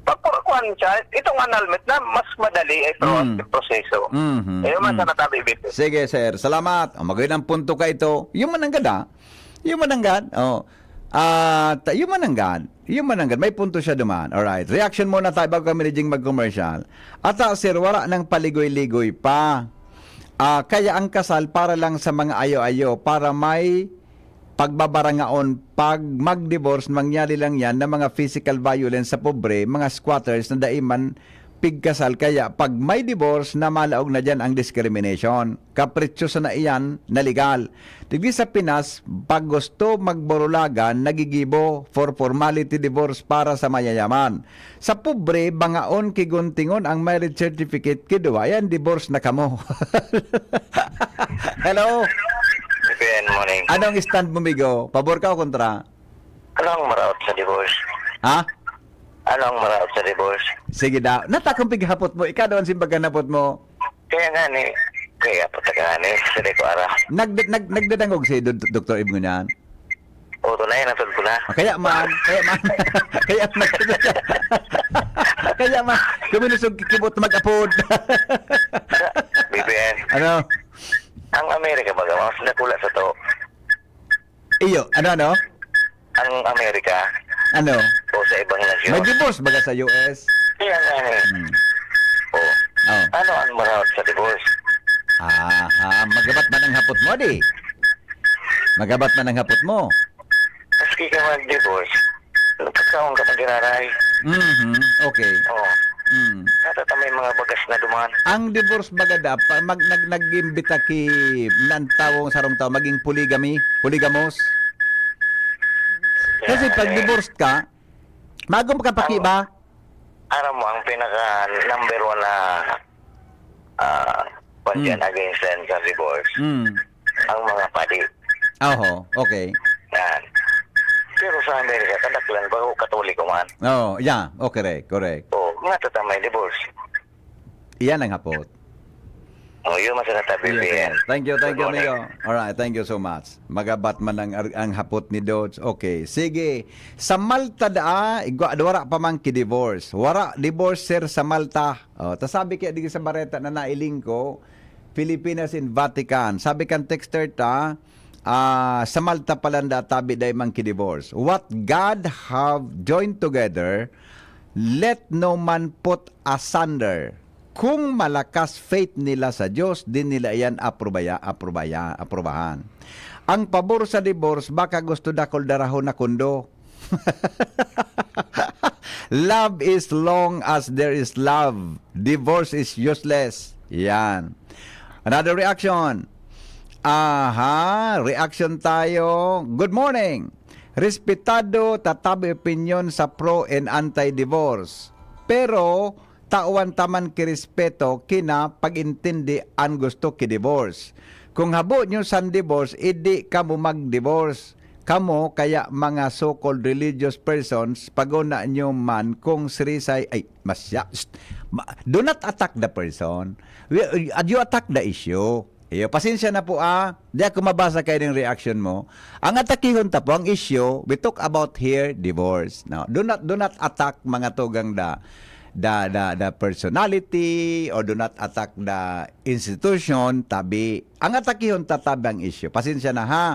pagkukuhan siya, itong annulment na mas madali ay pro-, Mm. proseso. Mhm. Ayun man Mm. sana tabi, Bibi. Sige, sir. Salamat. Ang magandang punto ka ito. Yung mananggad, ah. Yung mananggad. Oh. Ah, ta-, yung mananggad. Yung mananggad. May punto siya duman. Alright. Reaction muna tayo bago kami ni Jing mag-commercial. Ata, sir, wala nang paligoy-ligoy pa. Ah, kaya ang kasal para lang sa mga ayo-ayo, para may pagbabarangaon. Pag mag-divorce, mangyari lang yan na mga physical violence sa pobre, mga squatters na dai man pigkasal. Kaya pag may divorce, na malaog na dyan ang discrimination. Kapritsyo sana iyan na legal. Digdi sa Pinas, pag gusto magborolagan, nagigibo for formality divorce para sa mayayaman. Sa pobre, bangaon ki guntingon ang marriage certificate, ki duwa yan, divorce na kamo. Hello? Good morning. Anong stand mo, migo? Pabor ka o kontra? Ano ang maraot sa divorce? Ha? Ano ang maraot sa divorce? Sige daw. Natakong pighapot mo. Ikaw daw ang simbag kan hapot mo. Kaya nga ni, kaya po taga nga ni, sa di ko ara. Nag-, nag-, nagdadangog si Dok-, Doktor Ib ngunyan? Oo, tunay, natod ko na. Ah, kaya man, kaya man, kaya man, kaya man, kuminusog kikibot mag-apod. Sa, B B N, Ano? Ang Amerika baga, mas dakula sa to. Iyo, ano, ano? Ang Amerika Ano? o sa ibang nasyon. May divorce baga sa U S? Kaya nga eh. Hmm. Oh. Oh. Ano ang maraot sa divorce? Ah, ah, magabat man ang hapot mo, di? Magabat man ang hapot mo. Maski ka mag-divorce, pagkaon ka magiraray. Mhm, okay. Oh. Mm. Natatamay mga bagas na duman. Ang divorce baga dapat, mag-, nag-, nag-imbita ki nan tawong sarong tao maging polygamy, polygamous. Kasi Yeah, pag eh. divorced ka, magom ka pa ki Ang ba? Aram mo, ang pinaka number one na, ah, kwan Mm. dyan against yan sa divorce, Mm. ang mga padi. Oho, okay. Yan. Pero sa Amerika, kadaklan, bago Katoliko man. Oh, yeah. Oh, correct, correct. Oh, nga tatamay divorce. Iyan ang hapot. Oh, yun, mas natabi, Yes, B N. sir. Thank you, thank Good you, morning. amigo. Alright, thank you so much. Magabat man ang ar-, ang hapot ni Dodge. Okay, sige. Sa Malta daa, igwa-, wara pa man ki divorce. Wara divorce, sir, sa Malta. Oh, ta sabi kaya dito sa bareta na nailing ko, Filipinas in Vatican. Sabi kan texter ta, ah, sa Malta pala nda tabi dai man ki divorce. What God have joined together, let no man put asunder. Kung malakas faith nila sa Diyos, di nila iyan aprobaya-, aprobaya-, aprobahan. Ang pabor sa divorce, baka gusto dakul darahon na kondo. Love is long as there is love. Divorce is useless. Yan. Another reaction. Aha, reaction tayo. Good morning. Respetado, tatabi opinyon sa pro and anti-divorce. Pero, tawan ta man ki respeto, kina pag-intindi an gusto ki divorce. Kung habo nyo san divorce, idi kamo mag-divorce. Kamo, kaya mga so-called religious persons, paguna nyo man kung sirisay, ay, masya, shh, ma-, do not attack the person. We, uh, you attack the issue. Iyo, pasensya na po, ah. Di ako mabasa kayo ng reaction mo. Ang atakihon ta po, ang issue, we talk about here, divorce. No? Do not, do not attack mga tugang da, da, da, da personality or do not attack the institution, tabi. Ang atakihon ta, tabi ang issue. Pasensya na, ha?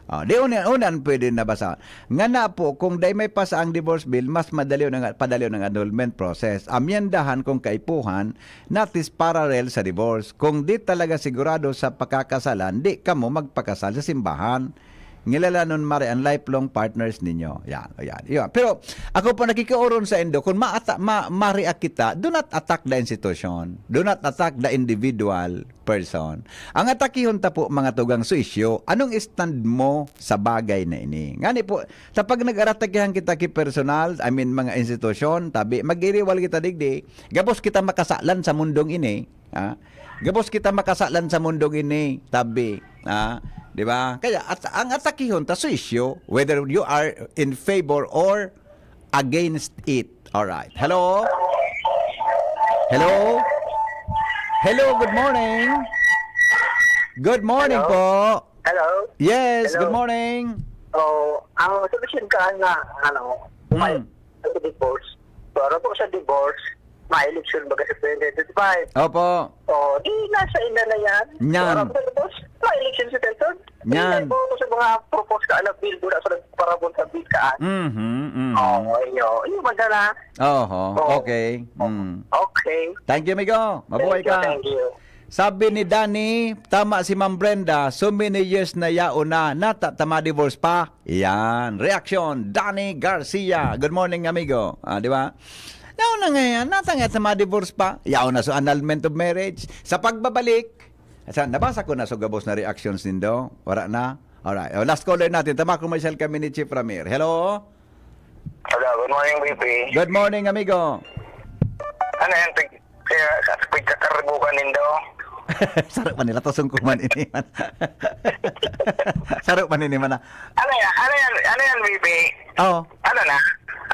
Oh, di unan, unan pwede nabasa. Nga na po, kung dai may pasa ang divorce bill, mas madali ang, padali ang annulment process. Amyendahan kung kaipuhan, not is parallel sa divorce. Kung di talaga sigurado sa pakakasalan, di kamo magpakasal sa simbahan. Ngilalanon mare ang lifelong partners ninyo. Yan, yan, yan. Pero ako po nakikioron sa indo, kung maata-, ma-, ma-react kita, do not attack the institution. Do not attack the individual person. Ang atakihon ta po, mga tugang, so isyu, anong stand mo sa bagay na ini? Ngani po, sa pag nag-aratakihan kita ki personal, I mean, mga institusyon, tabi, mag-iriwal kita digdi, gabos kita makasalan sa mundong ini, ha? Gabos kita makasalan sa mundong ini, tabi, ha? Di ba? Kaya at, ang atakihon ta suisyo, whether you are in favor or against it. Alright. Hello? Hello? Hello, good morning. Good morning Hello? po. Hello? Yes, Hello? good morning. Oh, ang solusyon ka na, ano, Hmm. sa divorce. Para po sa divorce, may election baga sa twenty twenty-five. Opo. Oh, di nasa ina na yan. Yan. Para po sa divorce, may election sa twenty twenty-five. Yan. Hindi po sa mga propose ka, ano, bill, wala sa nagparabon sa bill ka. Mhm, mhm. Oo, iyo. Iyo, madala. Oho, Oo. okay. Mm. Okay. Thank you, amigo. Mabuhay Thank you, ka. thank you. Sabi ni Danny, tama si Ma'am Brenda, so many years na yaon na, nata ta ma-divorce pa. Yan. Reaksyon, Danny Garcia. Good morning, amigo. Ah, di ba? Yaon na nga yan, nata nga ta ma-divorce pa. Yaon na so annulment of marriage. Sa pagbabalik, sa, nabasa ko na so gabos na reactions nindo. Wala na. Alright. O, last caller natin. Tama kung may sel kami ni Chief Ramir. Hello? Hello, good morning, B P. Good morning, amigo. Ano yan? Pag, kaya, pagkakaribukan nindo? Saro pa nila, tusong kuman ini man. Saro pa nini man na. Ano yan? Ano yan? Ano yan, B P? Oh. Ano na?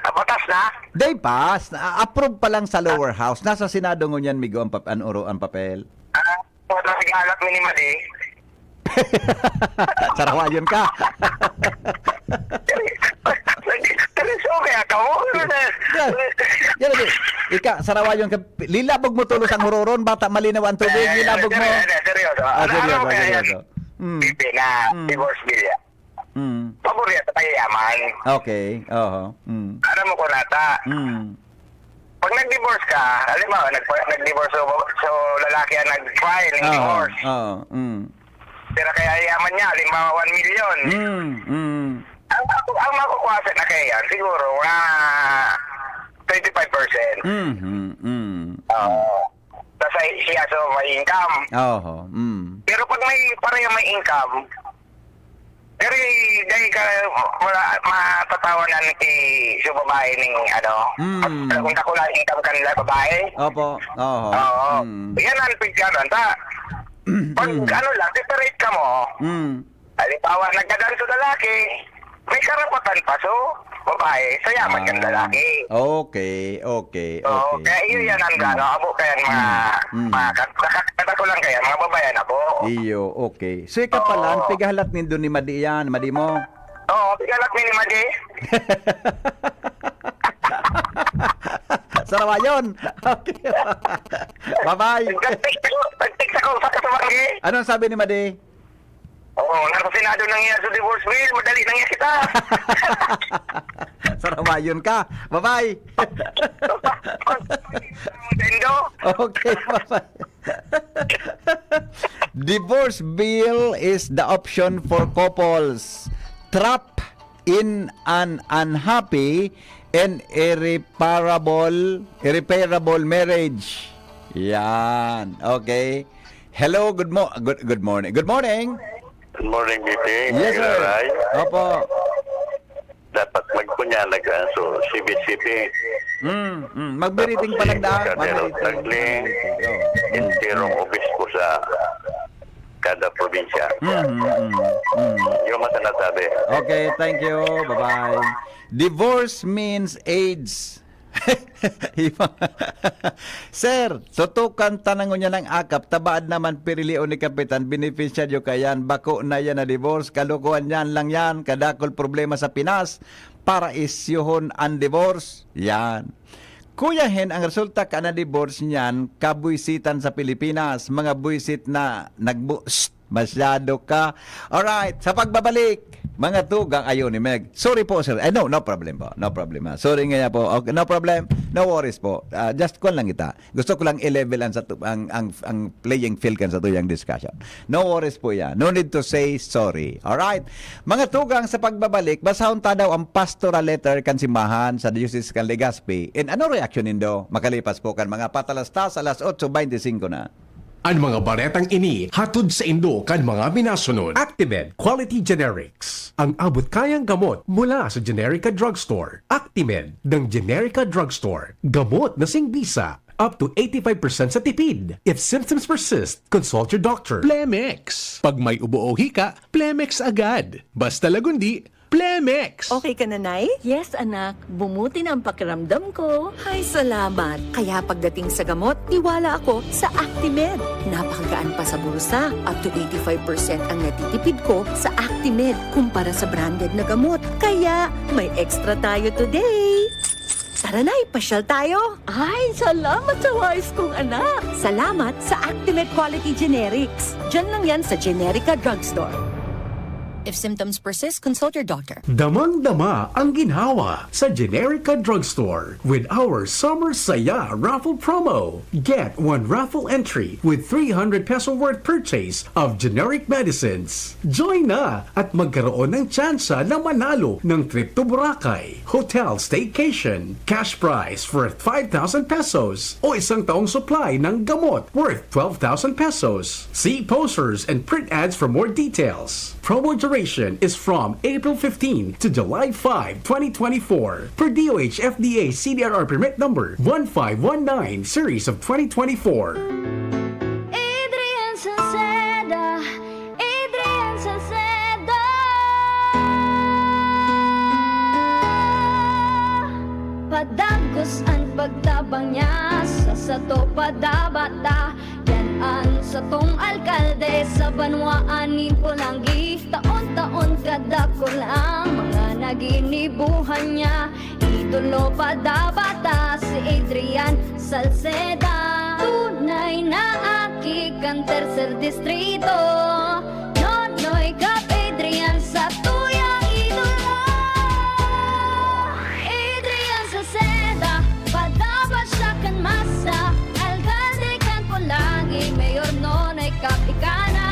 Ah, batas na? They pass. Na-approve pa lang sa lower house. Nasa Senado ngunyan, migo, ang, pap- ang oro, ang papel. Ah, so, nasigalat mi ni Madi. Sarawayon ka. Seryoso kaya ka mo? Yan, yan, yan. Ika, sarawayon ka. Lilabog mo tulos ang huroron, bata malinaw ang tubig, Eh, lilabog mo. seryoso, seryoso. Ah, Ano, seryoso, ano kaya yan? seryoso. Mm. Bibi na, Mm. divorce bill yan. Mm. Pabor yan sa mayayaman. Okay, oho. Mm. Alam mo ko nata. Mm. Pag nag-divorce ka, halimbawa, nag- nag-divorce so, so lalaki ang nag-file ng Oo, divorce. oo, mm. Pero kaya yaman niya, halimbawa, one million. Mm, mm. Ang, ang, ang makukuha sa na kaya yan, siguro, mga twenty-five percent. Mhm, mm, Oo. mm. Tapos ay, siya, so, may income. Oho, mm. Pero pag may, pareho may income, pero dahil ka, wala, matatawanan ki, so, babae ning, ano, Mm. kung dakula income kanila, babae. Opo, oho. Oo. Mm. Yan ang pigkaron. Ta, pag, Mm. ano lang, separate ka mo, Mm. Halimbawa, nagkaganto lalaki, may karapatan pa, so, babae, sa yaman kan Ah, lalaki. okay, okay, Oo, okay. kaya iyo yan ang Mm. gano, abo kaya ang mga, Mm. Mm. mga kat-, kat-, kat-, ko lang kaya, mga babae na po. Iyo, okay. So, ikaw pala, ang Oo. pigahalat nindo ni Madi yan, Madi mo? Oo, pigahalat ni, ni Madi. Sarawayon. Okay. Bye-bye. Nag-text ako, nag-text ako sa kasabanggi. Anong sabi ni Madi? Oo, nasa Senado na nga sa divorce bill, madali na nga kita. Sarawayon ka. Bye-bye. Tendo. Okay, bye-bye. Divorce bill is the option for couples trapped in an unhappy and irreparable, irreparable marriage. Yan. Okay. Hello, good mo-, good, good morning. Good morning. Good morning, B P. Yes, sir. Ray. Opo. Dapat magpunyalag ka sa C B C P. Mm, mm. Magbiriting Tapos pa lang si daan. Kadero Magbiriting. Tagling, Oo. Mm, enterong mm. obispo sa kada probinsya. Mm, mm, mm. Yung mga sinasabi. Okay, thank you. Bye-bye. Divorce means AIDS. Iba. Sir, tutukan ta na ngunyan ang akap, tabaad naman pirilion ni Kapitan, benepisyaryo ka yan, bako na yan na divorce, kalokohan yan lang yan, kadakol problema sa Pinas, para isyuhon ang divorce, yan. Kuya Hen, ang resulta ka na divorce niyan, kabuisitan sa Pilipinas, mga buisit na nagbu-, Masyado ka. Alright, sa pagbabalik, mga tugang, ayun ni Meg. Sorry po, sir. Eh, no, no problem po. No problem, ah. Sorry nga po. Okay, no problem. No worries po. Ah, just kwan lang kita. Gusto ko lang i-level ang, sa tu-, ang, ang, ang playing field kan sa tuyang discussion. No worries po yan. No need to say sorry. Alright? Mga tugang, sa pagbabalik, basahon ta daw ang pastoral letter kan simbahan sa Diocese kan Legazpi. And ano reaction nindo? Makalipas po kan mga patalastas alas otso beintisinko na. An mga baretang ini hatod saindo kan mga minasunod. Actimed Quality Generics, ang abot kayang gamot mula sa Generica Drugstore. Actimed ng Generica Drugstore, gamot na singbisa. Up to eighty-five percent sa tipid. If symptoms persist, consult your doctor. Plemex. Pag may ubo o hika, Plemex agad. Basta Lagundi, Plemex. Okay ka na, Nay? Yes, anak. Bumuti na ang pakiramdam ko. Ay, salamat. Kaya pagdating sa gamot, tiwala ako sa Actimed. Napakagaan pa sa bulsa. Up to eighty-five percent ang natitipid ko sa Actimed kumpara sa branded na gamot. Kaya may extra tayo today. Tara na, ipasyal tayo. Ay, salamat sa wais kong anak. Salamat sa Actimed Quality Generics. Diyan lang yan sa Generica Drugstore. If symptoms persist, consult your doctor. Damang-dama ang ginhawa sa Generica Drugstore with our Summer Saya Raffle Promo. Get one raffle entry with three hundred peso worth purchase of generic medicines. Join na at magkaroon ng tsansa na manalo ng trip to Boracay, hotel staycation, cash prize worth five thousand pesos, o isang taong supply ng gamot worth twelve thousand pesos. See posters and print ads for more details. Promo duration is from April fifteen to July five, twenty twenty-four, per D O H F D A C D R R permit number one five one nine series of twenty twenty-four. Adrian Salceda, Adrian Salceda. Padagos an pagtabang niya sa sato padabata. Yan an satong alkalde sa banwaan nin Polangi. Taon-taon kadakul ang mga naginibuhan niya. Idolo padabata si Adrian Salceda. Tunay na aki kan tercer distrito. Nonoy Cap Adrian sa tuyang idolo. Adrian Salceda, padapat siya kan masa. Alkalde kan Polangi, Mayor Nonoy Cap ika na.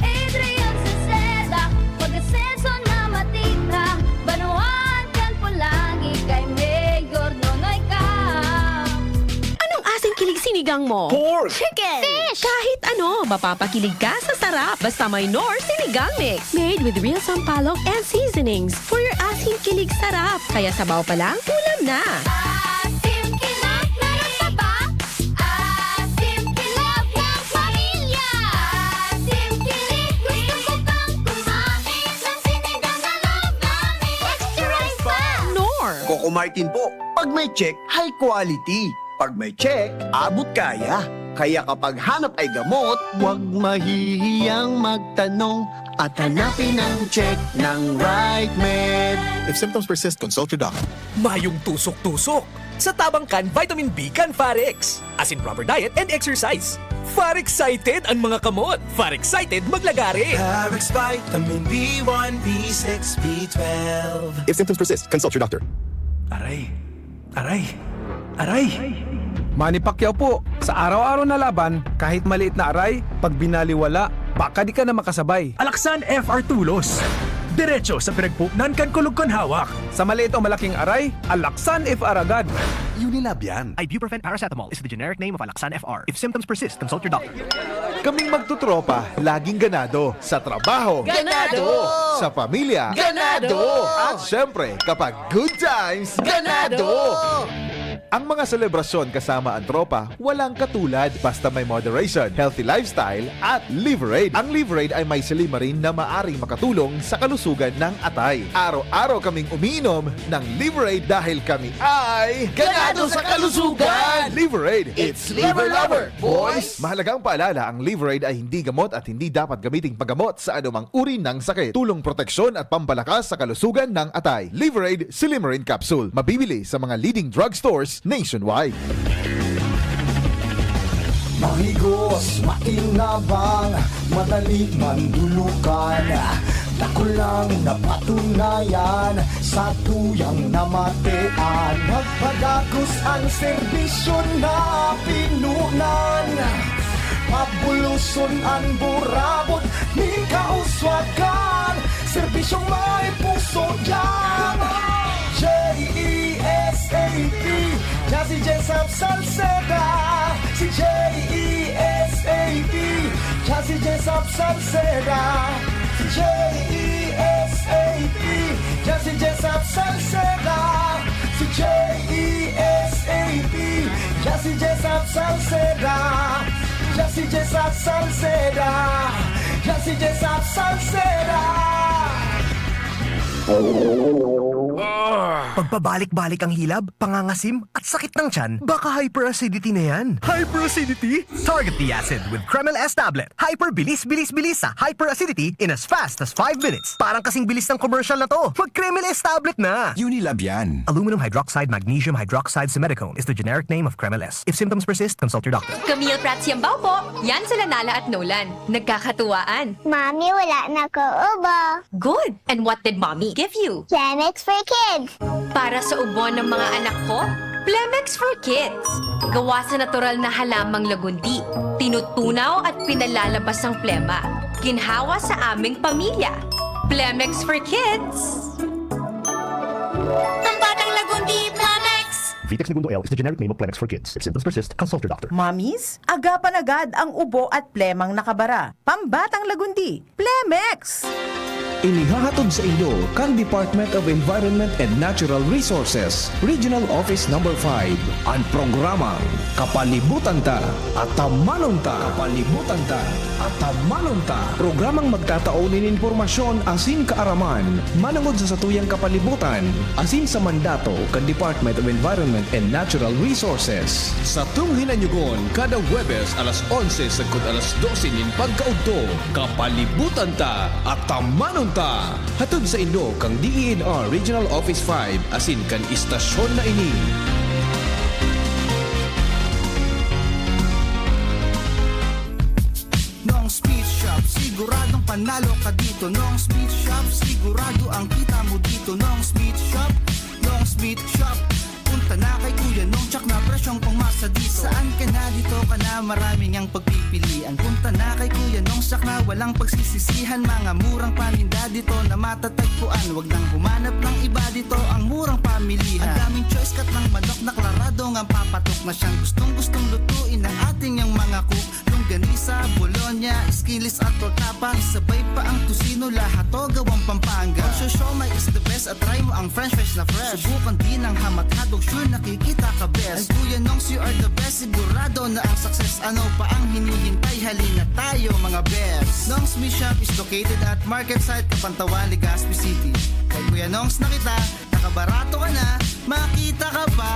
Adrian Salceda, pag-asenso na matira. Banwaan kan Polangi kay Mayor Nonoy Cap. Anong asing kilig sinigang mo? Pork! Chicken! Fish! Kahit ano, mapapakilig ka sa sarap. Basta may Knorr Sinigang Mix. Made with real sampalok and seasonings for your asim kilig sarap. Kaya sabaw pa lang, ulam na. Asim kilig, meron pa ba? Asim kilig ng pamilya. Asim kilig, gusto ko pang kumain ng sinigang na love namin. Extra rice pa! Knorr! Coco Martin po. Pag may check, high quality. Pag may check, abot kaya. Kaya kapag hanap ay gamot, huwag mahihiyang magtanong at hanapin ang check ng right med. If symptoms persist, consult your doctor. Mayong tusok-tusok. Sa tabang kan vitamin B kan Farex. As in proper diet and exercise. Farexited an mga kamot. Farexited maglagare. Farex Vitamin B one, B six, B twelve. If symptoms persist, consult your doctor. Aray. Aray. Aray. Manny Pacquiao po, sa araw-araw na laban, kahit maliit na aray, pag binaliwala, baka di ka na makasabay. Alaxan F R Tulos. Diretso sa pinagpupnan kan kulog kan hawak. Sa maliit o malaking aray, Alaxan F R agad. Unilab yan. Ibuprofen paracetamol is the generic name of Alaxan F R. If symptoms persist, consult your doctor. Kaming magtutropa, laging ganado. Sa trabaho. Ganado! Sa pamilya. Ganado! At syempre, kapag good times, ganado! Ganado! Ang mga selebrasyon kasama ang tropa, walang katulad basta may moderation, healthy lifestyle, at Liverade. Ang Liverade ay may silymarin na maaring makatulong sa kalusugan ng atay. Araw-araw kaming umiinom ng Liverade dahil kami ay ganado sa kalusugan! Liverade, it's Liver Lover, boys! Mahalagang paalala, ang Liverade ay hindi gamot at hindi dapat gamiting paggamot sa anumang uri ng sakit. Tulong proteksyon at pampalakas sa kalusugan ng atay. Liverade Silymarin Capsule. Mabibili sa mga leading drugstores nationwide. Mahigos, makinabang, madali mandulukan. Dakulang napatunayan, satuyang namatean. Nagpadagos ang serbisyo na pinunan. Pabuloson an burabot nin kauswagan. Serbisyong may puso diyan. J E S A P, Jazzy Jessup Salceda. Si J E S A P, Jazzy Jessup Salceda. Si J E S A P, Jazzy Jessup Salceda. Si J E S A P, Jesse Jessup Salceda. Jesse Jessup Salceda. Jesse Jessup Salceda. Pagpabalik-balik ang hilab, pangangasim, at sakit ng tiyan, baka hyperacidity na yan. Hyperacidity? Target the acid with Kremel S tablet. Hyper bilis, bilis, bilis sa hyperacidity in as fast as five minutes. Parang kasing bilis ng commercial na to. Mag Kremel S tablet na! Unilab yan. Aluminum hydroxide magnesium hydroxide simethicone is the generic name of Kremel S. If symptoms persist, consult your doctor. Camille Prats Yambao po. Yan sila Nala at Nolan. Nagkakatuwaan. Mami, wala na ko ubo. Good. And what did mommy give you? Plemex for kids. Para sa ubo ng mga anak ko, Plemex for Kids. Gawa sa natural na halamang lagundi. Tinutunaw at pinalalabas ang plema. Ginhawa sa aming pamilya. Plemex for Kids. Ang batang lagundi, Plemex! Vitex Negundo L is the generic name of Plemex for Kids. If symptoms persist, consult your doctor. Mommies, agapan agad ang ubo at plemang nakabara. Pambatang lagundi, Plemex! Inihahatod sa inyo kan Department of Environment and Natural Resources, Regional Office Number five, an programang Kapalibutan Ta, Atamanon Ta. Kapalibutan Ta, Atamanon Ta. Programang magtatao nin impormasyon asin kaaraman manongod sa satuyang kapalibutan asin sa mandato kan Department of Environment and Natural Resources. Satong hinanyugon kada Huwebes alas onse sagkod alas dose nin pagkaudto. Kapalibutan Ta, Atamanon Ta! Hatod sa inyo kan DENR Regional Office five asin kan istasyon na ini. Nong's Meat Shop, siguradong panalo ka dito. Nong's Meat Shop, sigurado ang kita mo dito. Nong's Meat Shop, Nong's Meat Shop. Punta na kay Kuya Nong, tsak na presyong pangmasa dito. Saan ka na, dito ka na, marami ngang pagpipilian. Punta na kay Kuya Nong, tsak na walang pagsisisihan. Mga murang paninda dito na matatagpuan. Wag nang humanap ng iba, dito ang murang pamilihan. Ang daming choice, cut ng manok na klarado ngang papatok na siyang gustong-gustong lutuin ng ating yang mga cook. Longganisa, bologna, skinless at tortapa. Isabay pa ang tocino, lahat to gawang Pampanga. Ang siomai is the best at try mo ang french fries na fresh. Subukan din ang ham at hotdog, sure nakikita ka best. And Kuya Nongs, you are the best, sigurado na ang success. Ano pa ang hinihintay? Halina tayo, mga best. Nongs Meat Shop is located at Market Site, Kapantawan, Legazpi City. Kay Kuya Nongs na kita, nakabarato ka na, makita ka pa!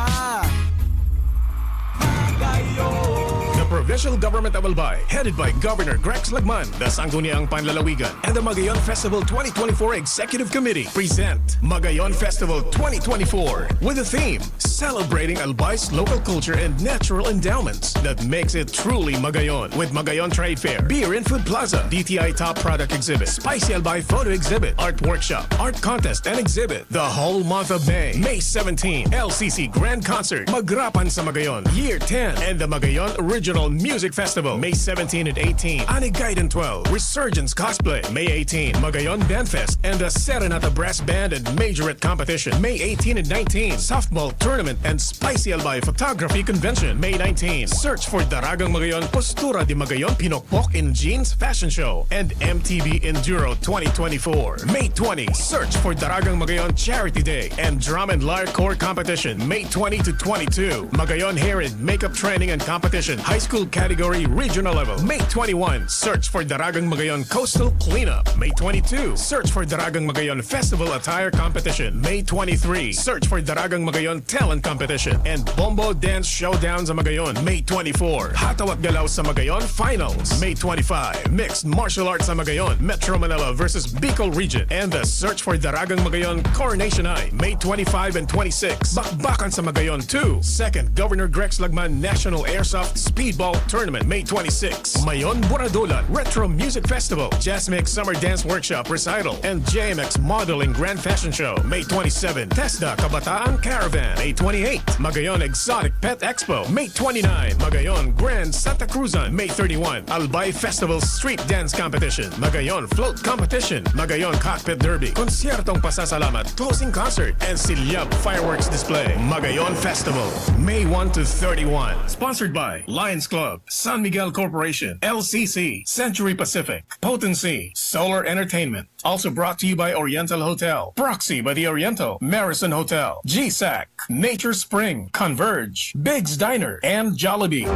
The Provincial Government of Albay, headed by Governor Grex Lagman, the Sangguniang Panlalawigan, and the Magayon Festival twenty twenty-four Executive Committee present Magayon Festival twenty twenty-four with the theme Celebrating Albay's Local Culture and Natural Endowments that makes it truly Magayon, with Magayon Trade Fair, Beer and Food Plaza, D T I Top Product Exhibit, Spicy Albay Photo Exhibit, Art Workshop, Art Contest and Exhibit, the whole month of May. May seventeen, L C C Grand Concert, Magrapan sa Magayon, Year ten, and the Magayon Regional Music Festival, May seventeen and eighteen, Anegaydan twelve, Resurgence Cosplay, May eighteen, Magayon Band Fest, and the Serenata Brass Band and Majorette Competition, May eighteen and nineteen, Softball Tournament and Spicy Albay Photography Convention, May nineteen, Search for Daragang Magayon, Postura de Magayon, Pinokpok in Jeans Fashion Show, and M T V Enduro twenty twenty-four, May twenty, Search for Daragang Magayon Charity Day and Drum and Lyre Corps Competition, May twenty to twenty-two, Magayon Hair and Makeup Training and Competition, High School Category Regional Level, May twenty-one, Search for Daragang Magayon Coastal Cleanup, May twenty-two, Search for Daragang Magayon Festival Attire Competition, May twenty-three, Search for Daragang Magayon Talent Competition, and Bombo Dance Showdown sa Magayon, May twenty-four, Hataw at Galaw sa Magayon Finals, May twenty-five, Mixed Martial Arts sa Magayon, Metro Manila versus Bicol Region, and the Search for Daragang Magayon Coronation Night, May twenty-five and twenty-six, Bakbakan sa Magayon two, Second Governor Grex Lagman National Airsoft Speedball Tournament, May twenty-six, Mayon Buradolan Retro Music Festival, Jazz Mix Summer Dance Workshop Recital, and J M X Modeling Grand Fashion Show, May twenty-seven, TESDA Kabataan Caravan, May twenty-eight, Magayon Exotic Pet Expo, May twenty-nine, Magayon Grand Santa Cruzan, May thirty-one, Albay Festival Street Dance Competition, Magayon Float Competition, Magayon Cockpit Derby, Konsyertong Pasasalamat, Toasting Concert, and Silyab Fireworks Display, Magayon Festival, May one to thirty-one. Sponsored by Lions Club, San Miguel Corporation, L C C, Century Pacific, Potency, Solar Entertainment. Also brought to you by Oriental Hotel, Proxy by the Oriental, Marison Hotel, G SAC, Nature Spring, Converge, Big's Diner, and Jollibee.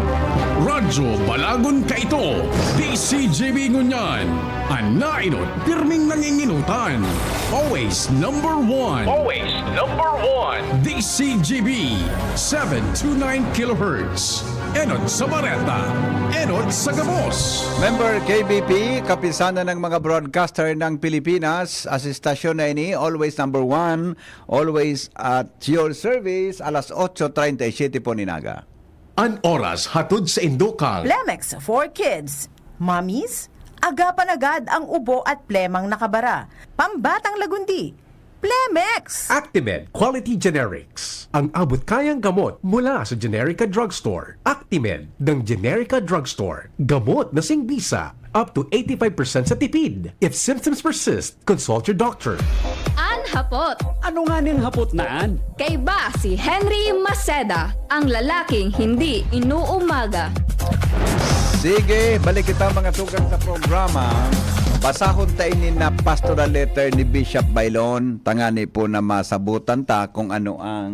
Radyo Balagon kaito, D C G B ngunyan. An nainot, pirming nanginginutan. Always number one. Always number one. D C G B, seven two nine kilohertz. Enot sa Bareta. Enot sa Gabos. Member K B P, Kapisanan ng mga Broadcaster ng Pilipinas, as istasyon na ini, always number one, always at your service, alas otso treinta y siete po ninaga. An oras hatod sa indokang Plemex for Kids. Mommies, agapan agad ang ubo at plemang nakabara. Pambatang lagundi. Plemex! Actimed Quality Generics. Ang abot kayang gamot mula sa Generica Drugstore. Actimed ng Generica Drugstore. Gamot na singbisa. Up to eighty-five percent sa tipid. If symptoms persist, consult your doctor. An hapot. Ano nga ning hapot na an? Kaiba si Henry Maceda, ang lalaking hindi inuumaga. Sige, balik kita mga tugang sa programa. Basahon ta ini na pastoral letter ni Bishop Bailon. Tangani po na masabutan ta kung ano ang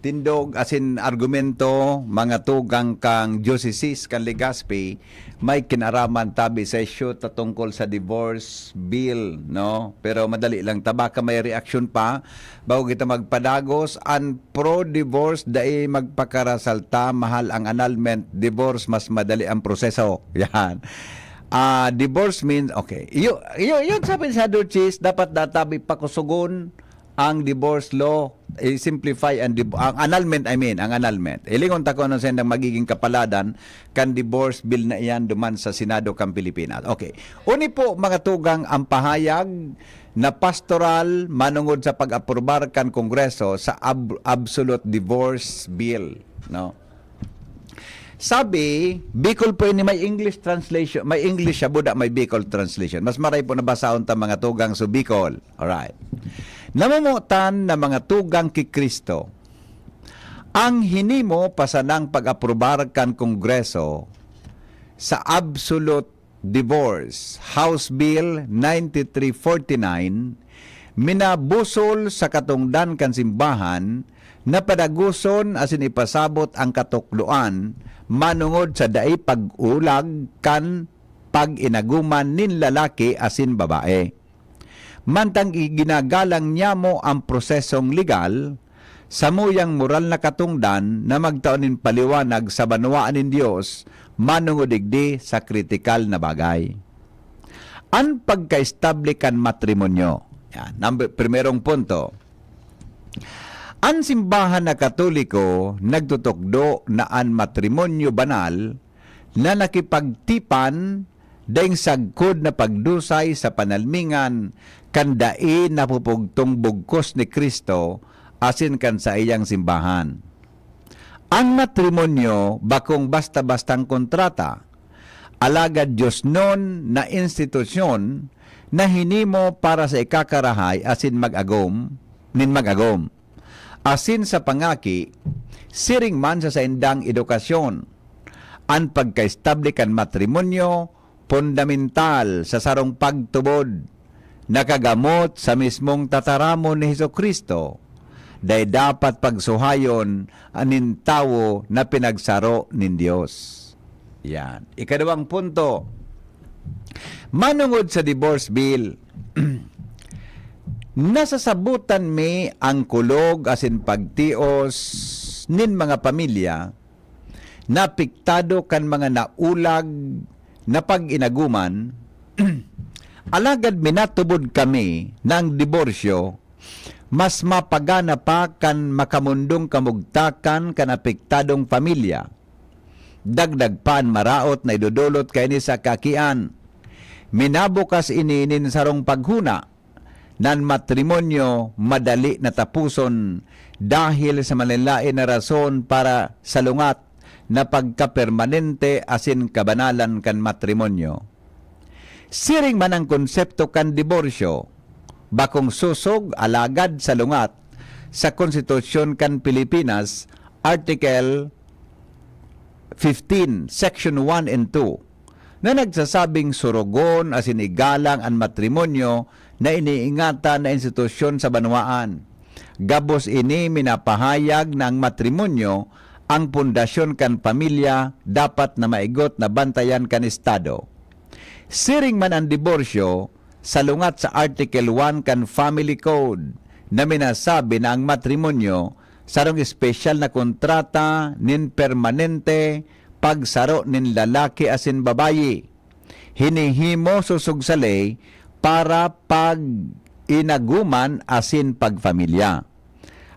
tindog asin argumento, mga tugang kan diocese kan Legazpi, may kinaraman tabi sa issue ta tungkol sa divorce bill, no? Pero madali lang ta, baka may reaksyon pa bago kita magpadagos. An pro-divorce, dai magpakarasalta, mahal ang annulment, divorce, mas madali ang proseso. Yan. Ah, divorce means, okay. Iyo, iyo, yun sabi sa Duchess, dapat databi pakusugon ang divorce law, i-simplify ang, div- ang annulment, I mean, ang annulment. Ilingon ta kung ano sa magiging kapaladan kan divorce bill na iyan duman sa Senado kan Pilipinas. Okay. Uni po, mga tugang, ang pahayag na pastoral manungod sa pag-aprobar kan Kongreso sa ab- absolute divorce bill, no? Sabi, Bicol po ini, may English translation, may English siya, buda may Bicol translation. Mas maray po nabasahon ta mga tugang sa Bicol. Alright. Namomotan na mga tugang ki Kristo, ang hinimo pa sanang pag-aprobar kan Kongreso sa absolute divorce, House Bill ninety-three forty-nine, minabusol sa katongdan kan simbahan na padagoson asin ipasabot ang katukdoan manongod sa dai pag-ulag kan pag-inagoman nin lalaki asin babae. Mantang iginagalang niyamo ang prosesong legal, samuyang moral na katongdan na magtao nin paliwanag sa banwaan nin Dios manongod digdi sa kritikal na bagay. An pagkaestable kan matrimonyo. Yan, number, primerong punto. An simbahan na Katoliko nagtutukdo na an matrimonyo banal na nakipagtipan daing sagkod na pagdusay sa panalmingan kan dai napupugtong bugkos ni Cristo asin kan saiyang simbahan. An matrimonyo bakong basta-bastang kontrata, alagad diosnon na institusyon na hinimo para sa ikakarahay asin mag-agom nin mag-agom, asin sa pangaki, siring man sa saindang edukasyon. An pagkaestable kan matrimonyo, pundamental sa sarong pagtubod na kagamot sa mismong tataramon ni Jesu-Cristo, dai dapat pagsuhayon nin tawo na pinagsaro nin Dios. Yan. Ikaduwang punto, manungod sa divorce bill, nasasabutan mi ang kulog asin pagtios nin mga pamilya na apektado kan mga naulag na pag-inagoman, alagad minatubod kami na ang diborsyo mas mapagana pa kan makamundong kamugtakan kan apektadong pamilya. Dagdag pa an maraot na idodolot kaini sa kakian. Minabukas ini nin sarong paghona na an matrimonyo madali na taposon dahil sa manlaen-laen na rason para salungat na pagkapermanente asin kabanalan kan matrimonyo. Siring man ang konsepto kan diborsyo, bakong sosog alagad salungat sa Konstitusyon kan Pilipinas, Article fifteen, Section one and two, na nagsasabing surugon asin igalang an matrimonyo na iniingatan na institusyon sa banwaan. Gabos ini minapahayag na ang matrimonyo, ang pundasyon kan pamilya, dapat na maigot na bantayan kan Estado. Siring man an diborsyo, salungat sa Article one kan Family Code, na minasabi na ang matrimonyo sarong espesyal na kontrata nin permanente pagsaro nin lalaki asin babayi. Hinihimo sosog sa ley para pag-inagoman asin pagfamilya.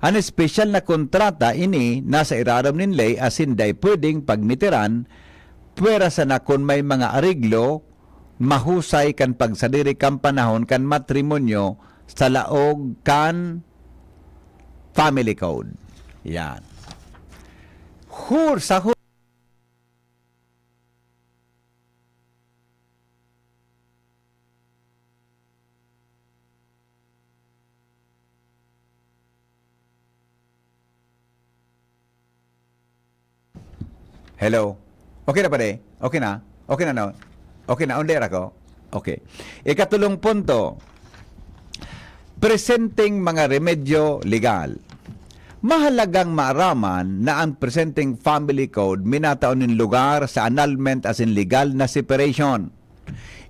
An espesyal na kontrata ini nasa irarom nin ley asin dai pwedeng pagmitiran, pwera sana kun may mga areglo mahusay kan pagsadiri kan panahon kan matrimonyo sa laog kan family code. Yan. Hur-, sa hu- Hello? Okay na, pare? Okay na? Okay na, no? Okay na, on the air ako? Okay. Ikatulong punto, presenteng mga remedyo legal. Mahalagang maaraman na ang presenteng family code minatao nin lugar sa annulment asin legal na separation.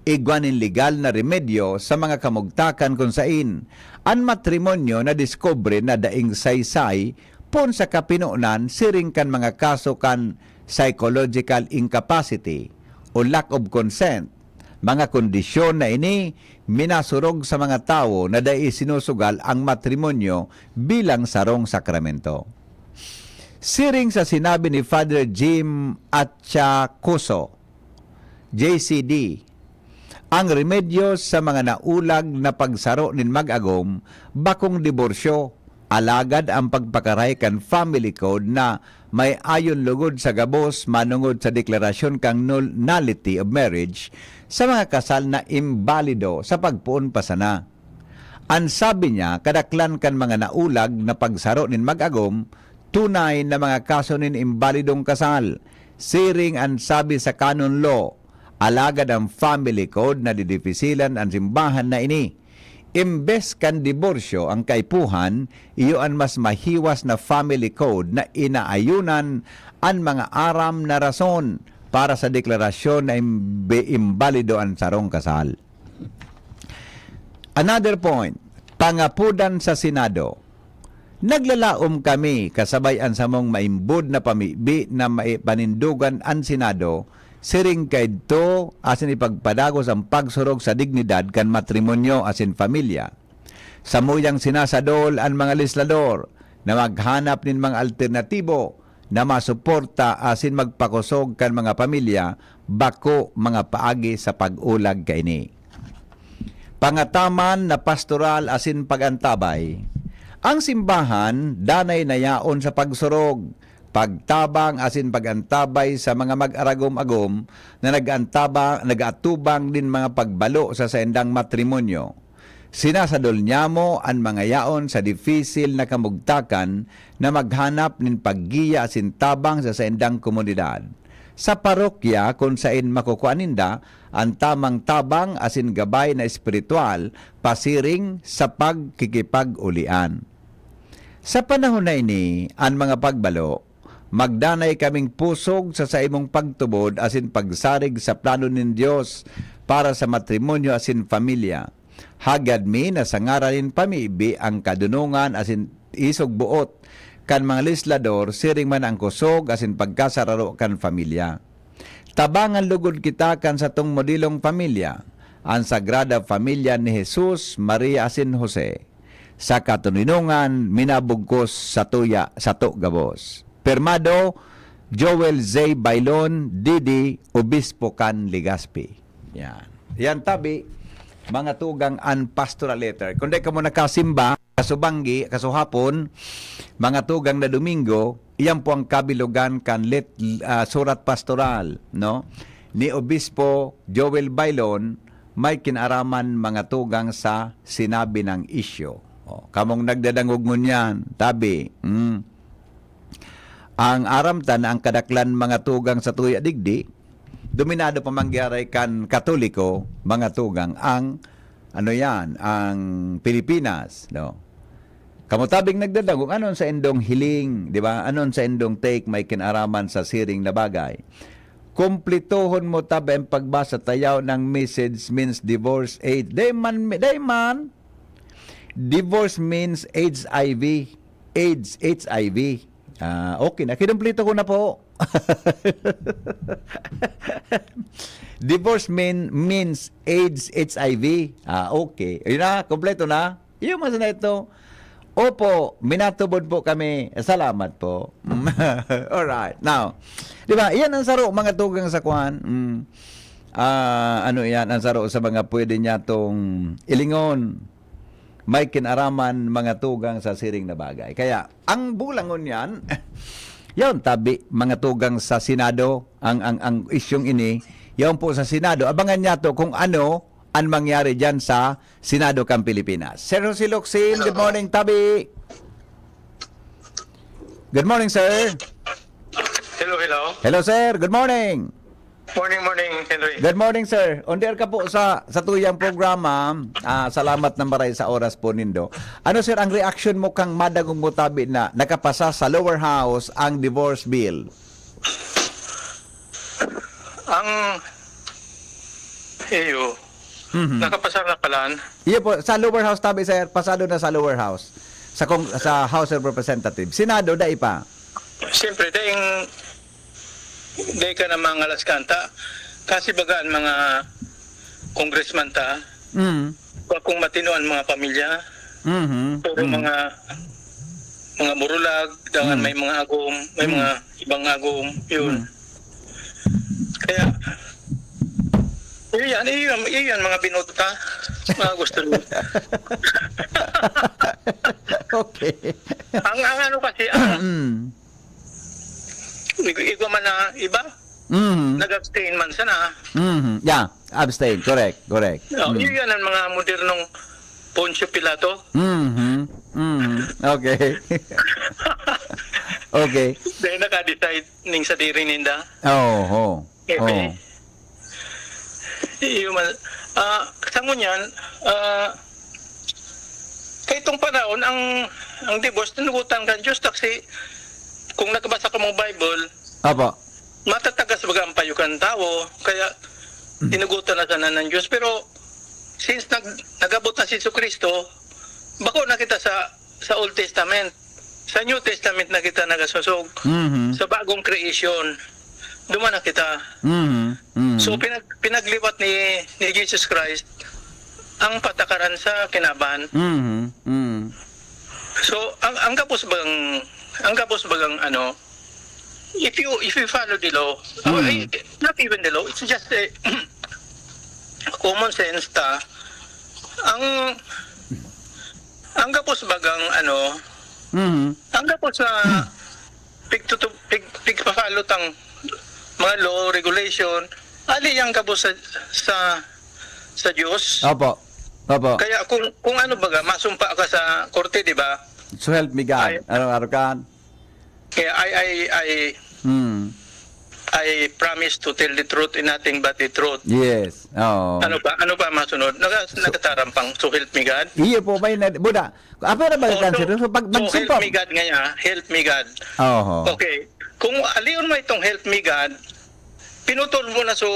Igwa nin legal na remedyo sa mga kamugtakan kun sain an matrimonyo nadiskubre na daing saysay poon sa kapinonan siring kan mga kaso kan psychological incapacity o lack of consent, mga kondisyon na ini minasurog sa mga tawo na dai sinusugal ang matrimonyo bilang sarong sakramento. Siring sa sinabi ni Father Jim Achacoso, J C D, ang remedyo sa mga naulag na pagsaro nin mag-agom bakong diborsyo, alagad ang pagpakaray kan family code na may ayon lugod sa gabos manongod sa deklarasyon kan nul-, nullity of marriage sa mga kasal na imbalido sa pagpoon pa sana. An sabi niya, kadaklan kan mga naulag na pagsaro nin mag-agom, tunay na mga kaso nin imbalidong kasal, siring an sabi sa canon law, alagad ang family code nadidipisilan an simbahan na ini. Imbes kan diborsyo ang kaipuhan, iyo an mas mahiwas na family code na inaayunan an mga aram na rason para sa deklarasyon na imbe-, imbalido an sarong kasal. Another point, pangapodan sa Senado. Naglalaom kami kasabay an samong maimbod na pamibi na maipanindogan an Senado, siring kaidto asin ipagpadagos an pagsurog sa dignidad kan matrimonyo asin pamilya. Samuyang sinasadol an mga legislador na maghanap nin mga alternatibo na masuporta asin magpakosog kan mga pamilya bako mga paagi sa pag-ulag kaini. Pangataman na pastoral asin pag-antabay. Ang simbahan danay na yaon sa pagsurog, pagtabang asin pag-antabay sa mga mag-aragom-agom na nag-antaba-, nag-atubang nin mga pagbalo sa saindang matrimonyo. Sinasadol niyamo an mga yaon sa dipisil na kamugtakan na maghanap nin paggiya asin tabang sa saindang komunidad. Sa parokya kun saen makukua ninda an tamang tabang asin gabay na espiritual pasiring sa pagkikipag-ulian. Sa panahon na ini, an mga pagbalo, magdanay kaming pusog sa saimong pagtubod asin pagsarig sa plano nin Dios para sa matrimonyo asin pamilya. Hagad mi na sa ngaran nin pamibi ang kadunongan asin isog boot kan mga legislador siring man ang kusog asin pagkasararo kan pamilya. Tabangan lugod kita kan satong modelong pamilya, an Sagrada Familia ni Jesus, Maria asin Jose. Sa katoninongan, minabugkos satuya, sato gabos. Pirmado, Joel Z. Bailon, D D, Obispo kan Legazpi. Yan. Yan tabi, mga tugang, an pastoral letter. Kung di ka mo nakasimba, kasubanggi, kasuhapon, mga tugang na Domingo, iyan po ang kabilogan kan let-, ah, surat pastoral, no? Ni Obispo Joel Bailon, may kinaraman mga tugang sa sinabi ng isyu. O, kamong nagdadangog ngunyan, tabi, mm. Ang aram ta na ang kadaklan mga tugang sa tuya digdi, dominado pa man gyaray kan Katoliko, mga tugang, ang, ano yan, ang Pilipinas, no? Kamo tabing nagdadangog, anon sa indong hiling, di ba? Anon sa indong take may kinaraman sa siring na bagay? Kumplitohon mo tabi ang pagbasa, tayaw ng message means divorce, AIDS. Dai man, dai man. Divorce means H I V. AIDS, H I V. Ah, okay na. Kinumplito ko na po. Divorce mean, means AIDS, H I V. Ah, okay. Yun na, kompleto na. Iyo man sana ito. Opo, minatubod po kami. Salamat po. Alright. Now, di ba, iyan ang saro, mga tugang sa kwan. Mm. Ah, ano iyan, ang saro sa mga pwede niya tong ilingon. May kinaraman, mga tugang sa siring na bagay. Kaya, ang bulangon yan, yon tabi, mga tugang sa Senado, ang, ang, ang isyong ini, yon po sa Senado. Abangan niya to kung ano ang mangyari dyan sa Senado kan Pilipinas. Sir Jose Locsin, good morning, tabi. Good morning, sir. Hello, hello. Hello, sir. Good morning. Morning, morning, Henry. Good morning, sir. On the air ka po sa, sa tuyang programa. Ah, salamat na maray sa oras po nindo. Ano, sir, ang reaction mo kang madangog mo tabi na nakapasa sa lower house ang divorce bill? Ang iyo, Mhm. nakapasar na palan. Iyo po, sa lower house tabi, sir, pasado na sa lower house. Sa kong, sa House of Representatives. Senado, dai pa. Siyempre, dahil, dahil ka na mangalas kanta, kasi baga ang mga congressman ta, Mm. wa kung matino ang mga pamilya, Mhm. puro Mm. mga mga murulag, dangan Mm. may mga agom, may Mm. mga ibang agom, yun. Mm. Kaya, yun yan, yun, yun yan, mga binota, mga gusto nila. Okay. Ang, ang ano kasi, ang Mm. ig- igwa man na iba, Mhm. nag-abstain man sana. Mhm. Yeah, abstain. Correct, correct. Oh, Mm. Yun yan ang mga modernong Poncio Pilato. Mhm. Mhm. Okay. Okay. Dahil naka-decide ning sadiri ninda. Oh, oh. Okay. Oh. Iyo man. Ah, sa ngunyan, ah, kay itong panahon, ang, ang divorce, tinugutan kan Diyos, taksi, kung nakabasa ka mong Bible, Apo. matatagas baga ang payo kan tawo, kaya tinugutan na sana ng Diyos. Pero, since nag, nag-abot na si Jesu Cristo, bako na kita sa, sa Old Testament. Sa New Testament na kita nagasosog. Mhm. Sa bagong creation, duman na kita. Mhm. Mhm. So, pinag, pinagliwat ni, ni Jesus Christ ang patakaran sa kinaban. Mhm. Mhm. So, ang, ang gabos bagang, ang gabos bagang ano, if you, if you follow the law, Mm. uh, eh, not even the law, it's just a common sense ta. Ang, ang gabos bagang ano, Mhm. ang gabos na pigtutu-, pig, pigpa-follow tang mga law, regulation, ali yang gabos sa, sa, sa Diyos. Apo. Apo. Kaya kung, kung ano baga, masumpa ka sa korte, di ba? So help me God. Ay. Ano, Arukan? Kaya I, I, I, Hmm. I promise to tell the truth and nothing but the truth. Yes. Oo. Ano pa? Ano pa masunod? Naga, nagataram pang, "So help me God." Iyo po, may na, buda. Apo na ba Oh, kan so, sir? So, pag, so magsumpa. Help me God nga niya. Help me God. Oo. Okay. Kung aliyon mo itong "Help me God", pinutol mo na so,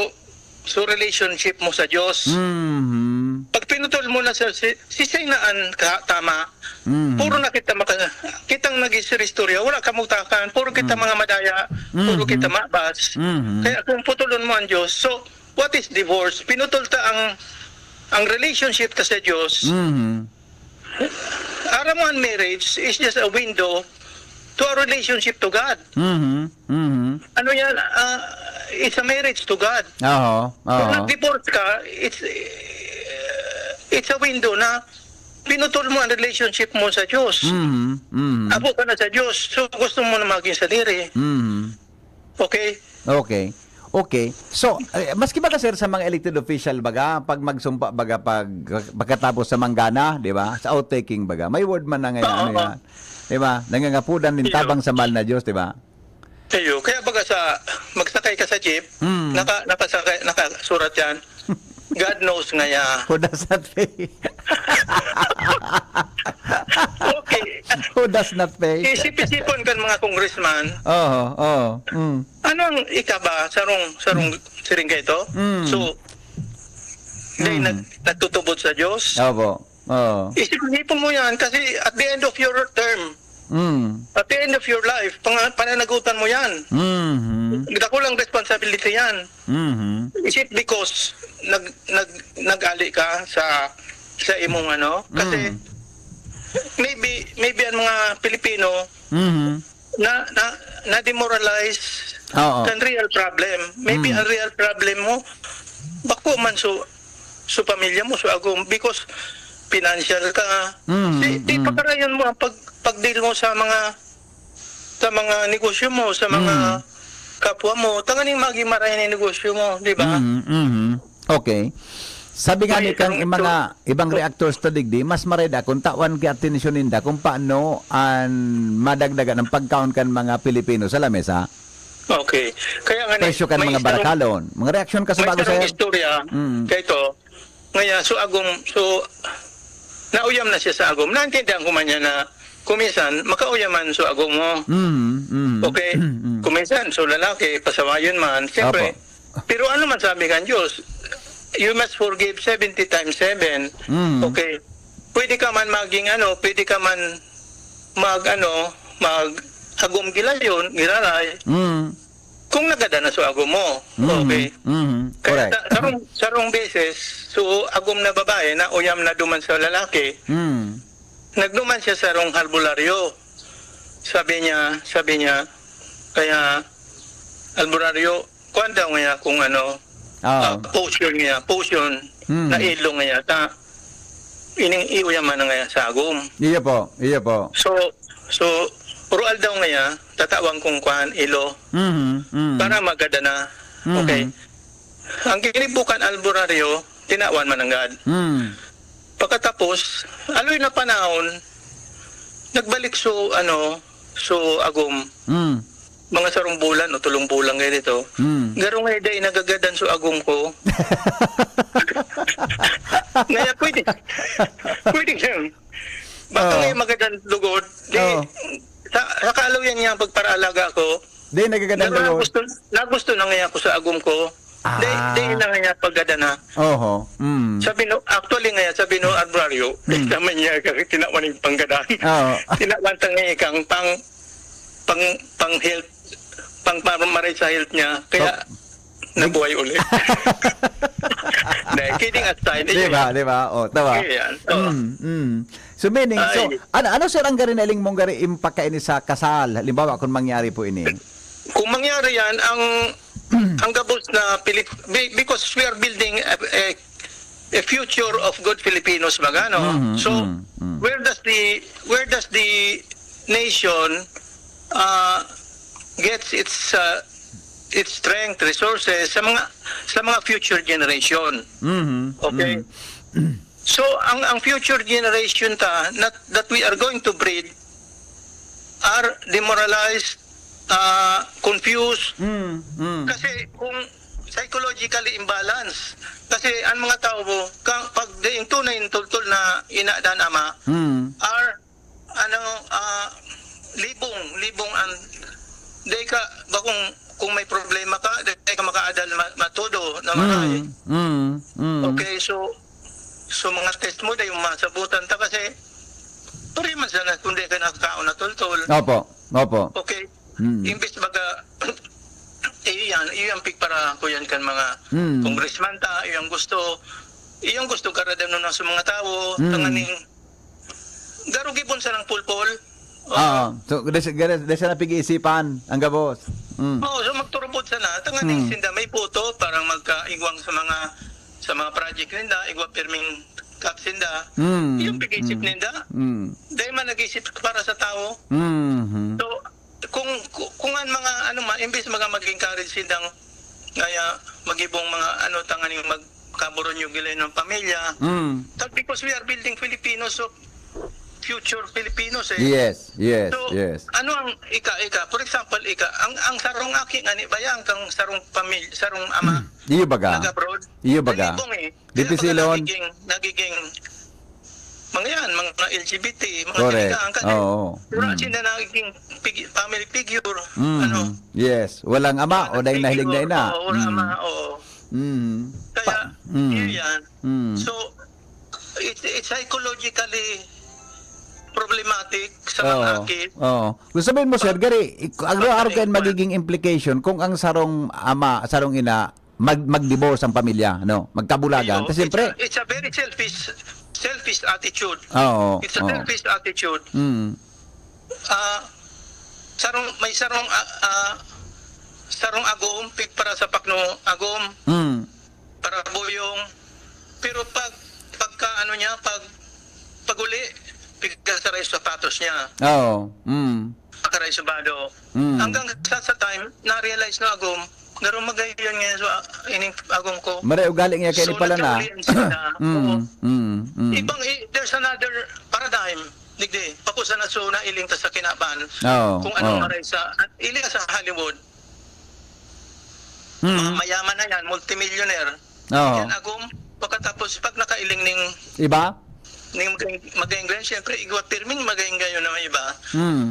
so relationship mo sa Diyos. Mhm. Pag pinutol mo na sa si, si Sinaan ka, tama, Mhm. puro na kita maka, kitang nag-istorya, wala ka mutakan, puro kita Mm. mga madaya, puro Mhm. kita mabas. Mhm. Kaya kung putulon mo ang Diyos, so, what is divorce? Pinutol ta ang, ang relationship ta sa Diyos. Mhm. Aram mo, ang marriage is just a window to a relationship to God. Mhm. Mhm. Ano yan? Ah, it's a marriage to God. Oo. Kung Oo. nag-divorce ka, it's, it's a window na pinutol mo ang relationship mo sa Diyos. Mhm. Mhm. Abo ka na sa Diyos, so gusto mo na maging sadiri. Mhm. Okay? Okay. Okay. So, eh, maski baga, sir, sa mga elected official baga, pag magsumpa baga, pag pagkatapos sa manggana, di ba? Sa oath-taking baga, may word man na ngayon, Oo, ano oo. Yan? Di ba? Nangangapudan din Iyo. Tabang sa mahal na Diyos, di ba? Iyo, kaya baga sa magsakay ka sa jeep, Hmm. naka, nakasakay, nakasurat yan. God knows ngaya. Who does that pay? Okay. Who does not pay? Isip-isipon kan mga congressman, Oo, oo. Mm. Ano ang ika ba sarong sarong siring ka ito? Mm. So, dahil Mm. nag, nagtutubod sa Diyos, Opo. Oo. isip-isipon mo yan kasi at the end of your term, Mm. at the end of your life, pang, pananagutan mo yan. Mhm. Dakulang responsibility yan. Mhm. Is it because nag, nag, nag-ali ka sa sa imong ano? Kasi Mm. maybe maybe ang mga Pilipino Mhm. na na na-demoralize Oo. kan real problem. Maybe Mm. ang real problem mo bako man so so pamilya mo so agom because financial ka. Mm, Di, di mm. pakarayon mo ang pag pag-deal mo sa mga sa mga negosyo mo, sa mga Mm. kapwa mo, tanganing maging marahay na negosyo mo, di ba? Mhm, mhm. Okay. Sabi nga May ni kan isang mga ibang reactors ta digdi, mas maray da kung tawan ki atensyon ninda kung paano an madagdagan ang pagkaon kan mga Pilipino sa lamesa. Okay. Kaya nga ni, Presyo kan may mga isang- barakalon. Mga reaksyon ka sa May bago, sarong sir? istorya Mm. kay ito. Ngaya, so agom, so nauyam na siya sa agom. Naintindihan ko man niya na kuminsan, makauyaman so agom mo. Mm, mm. Okay? Mm. Kuminsan, so lalaki, pasawayon man. Siyempre, Apo. Pero ano man sabi kan Diyos, you must forgive seventy times seven. Mm. Okay? Pwede ka man maging ano, pwede ka man mag ano, mag agom gilayon, giraray, Mm. kung nagada na so agom mo. Mhm. Okay? Mhm. Kaya Correct. sa, sarong, sarong beses, so agom na babae na uyam na duman sa lalaki, Mm. nagduman siya sarong halbularyo. Sabi niya, sabi niya, kaya albularyo, kuwan daw niya kung ano, Ah. ah, potion niya, potion, Hmm. na ilong niya, ta, ining iuyaman na niya sa agom. Iyo po, iyo po. So, so, rual daw niya, tatawan kong kuwan, ilo, Mhm, mhm. para magada na. Mhm. Okay. Ang kinibukan albularyo, tinawan mananggad. Mm. Pagkatapos, aloy na panahon, nagbalik so, ano, so agom. Mm. Mga sarong bulan o tulong bulan ngayon ito. Mm. Garo nga dai nagagadan so agom ko. Ngaya pwede, pwede ngayon. Baka Oo. ngayon magadan lugod. Di, Oo. sa, sa kaalaw yan niya ang pagparaalaga ko. Di nagagadan Pero lugod. nagusto, nagusto na ngayon ako sa agom ko. Di, Ah. di na ngayon pagkada na. Oho. Mm. Sabi no, actually ngayon, sabi no, Albularyo, Hmm. naman niya kasi tinawan yung panggadan. Oo. Tinawan ta ngayon kang pang, pang, pang health, pang maray sa health niya. Kaya, Pag- nabuhay ulit. Dahil kidding aside, Di ba? Di ba? O, tawa. Kaya yan. Oo. Mm, mm. So meaning, so, Ay. ano, ano sir ang gari na iling mong gari impact kaini sa kasal? Halimbawa, kung mangyari po ini. Kung mangyari yan, ang ang gabos na Pilip, be- because we are building a, a, a future of good Filipinos, baga, no? Mhm, So, mhm, mhm. where does the where does the nation uh, gets its uh, its strength, resources sa mga sa mga future generation? Mhm, Okay. mhm. So, ang ang future generation ta not, that we are going to breed are demoralized, uh, confused. Mm, mm. Kasi kung psychologically imbalance, kasi ang mga tao mo, ka, pag diin tunay yung tultol na ina dan ama, Mm. are, ano, ah, libong, libong ang, di ka, ba kung, kung may problema ka, di ka makaadal ma, matudo na maray. Mm, mm, mm. Okay, so, so mga test mo, dahil masabutan ta kasi, pari man sana kung di ka nakakaon na tultol. Opo, opo. Okay. Mm. Imbis baga, iyo yan, iyo ang pigpara ko yan kan mga Mm. congressman ta, iyo ang gusto, iyo ang gusto karadanon na sa mga tao, Mm. tanganing, garo gibon sa nang pulpol. Oo. So, dahil, dahil, dahil siya napig-iisipan, ang gabos. Mm. Oo, so magturubod sana, tanganing Mm. sinda may boto para magkaigwang sa mga sa mga project ninda, igwa pirming kap sinda. Mm. Yung pag-isip Mm. ninda, Mm. dahil man nag-isip para sa tao. Mhm. So, kung kung ang mga ano ma, imbes mga mag-encourage sindang ngaya magibong mga ano tanganing magkaburon yung gilay ng pamilya. Mm. But because we are building Filipinos, so future Filipinos eh. Yes, yes, So, yes. ano ang ika, ika? For example, ika, ang ang sarong aki nga ni bayang kang sarong pamilya, sarong ama Iyo baga. nag-abroad. Iyo baga. Nalibong eh. Dipisilon. Kaya baga nagiging, nagiging mga yan, mga L G B T, mga Correct. Talaga, ang kasi, Oo. Wala Mm. Sila naging fig-, family figure, Mm. Ano? Yes. Walang ama, Mga o dahil nahiling na figure, ina. Oo, wala Mm. ama, oo. Mm. Kaya, Pa-, mm. Yun yan. Mm. So, it, it's psychologically problematic sa mga Oo. Aki. Oo. Gusto sabihin mo, sir, gari, ik-, araw-araw kayo magiging implication kung ang sarong ama, sarong ina, mag-, mag-divorce ang pamilya, no? Magkabulagan. Iyo, kasi siyempre, it's a, it's a very selfish, selfish attitude. Oo, It's a oo. Selfish attitude. Mm. Ah, sarong, may sarong, ah, ah, sarong agom, pig para sa pakno agom, Mm. Para buyong. Pero pag, pagka ano niya, pag, pag-uli, pigkasaray sa sapatos niya. Oo. Mm. Pagkaray sa bado. Mm. Hanggang sa, sa time, na-realize na agom, garo magayon ngayon sa, ah, ining agom ko. Maray ugali niya kaya So, ni pala na. Nagkauli ang sila. Mm, Oo. Mm, mm. Ibang, i-, there's another paradigm. Digdi, pakusa na so nailing ta sa kinaban. Oo, Kung anong oo. Maray sa, iling sa Hollywood. Mm. Mga mayaman na yan, multimillionaire. Oo. Yan agom, pagkatapos pag nakailing ning Iba? Ning mag-, mag-England, siyempre, igwa pirming mag-England yun naman iba. Mm.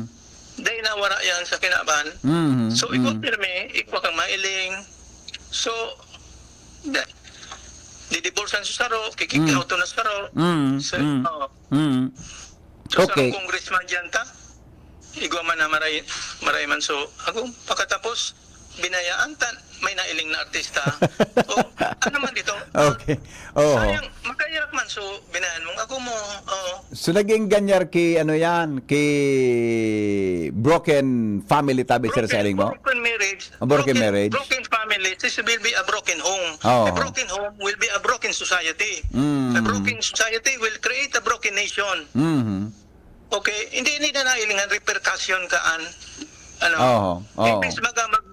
Dahil nawara yan sa kinaban. Mm, So, igwa mm. Pirmi, igwa kang mailing. So, da-, didiborsan sa saro, kikick Mm. Out na sa saro. Mm, So, mm, oh. Mm. So, Okay. Sa congressman dyan ta, igwa man na maray, maray man so, agom, pagkatapos, binayaan ta, may nailing na artista. O, ano man dito? Okay. Oo. Sayang, magkaiyak man, so, binayaan mong ako mo. Oo. So, naging ganyar ki, ano yan, ki broken family tabi, sir, Broken, sa iling mo? Broken marriage. A broken Broken, marriage. Broken family, this will be a broken home. Oo. A broken home will be a broken society. Mm. A broken society will create a broken nation. Mhm. Okay, hindi, hindi na nailingan repercussion kaan. Ano? Oo, oo. Imbis maga-, mag-,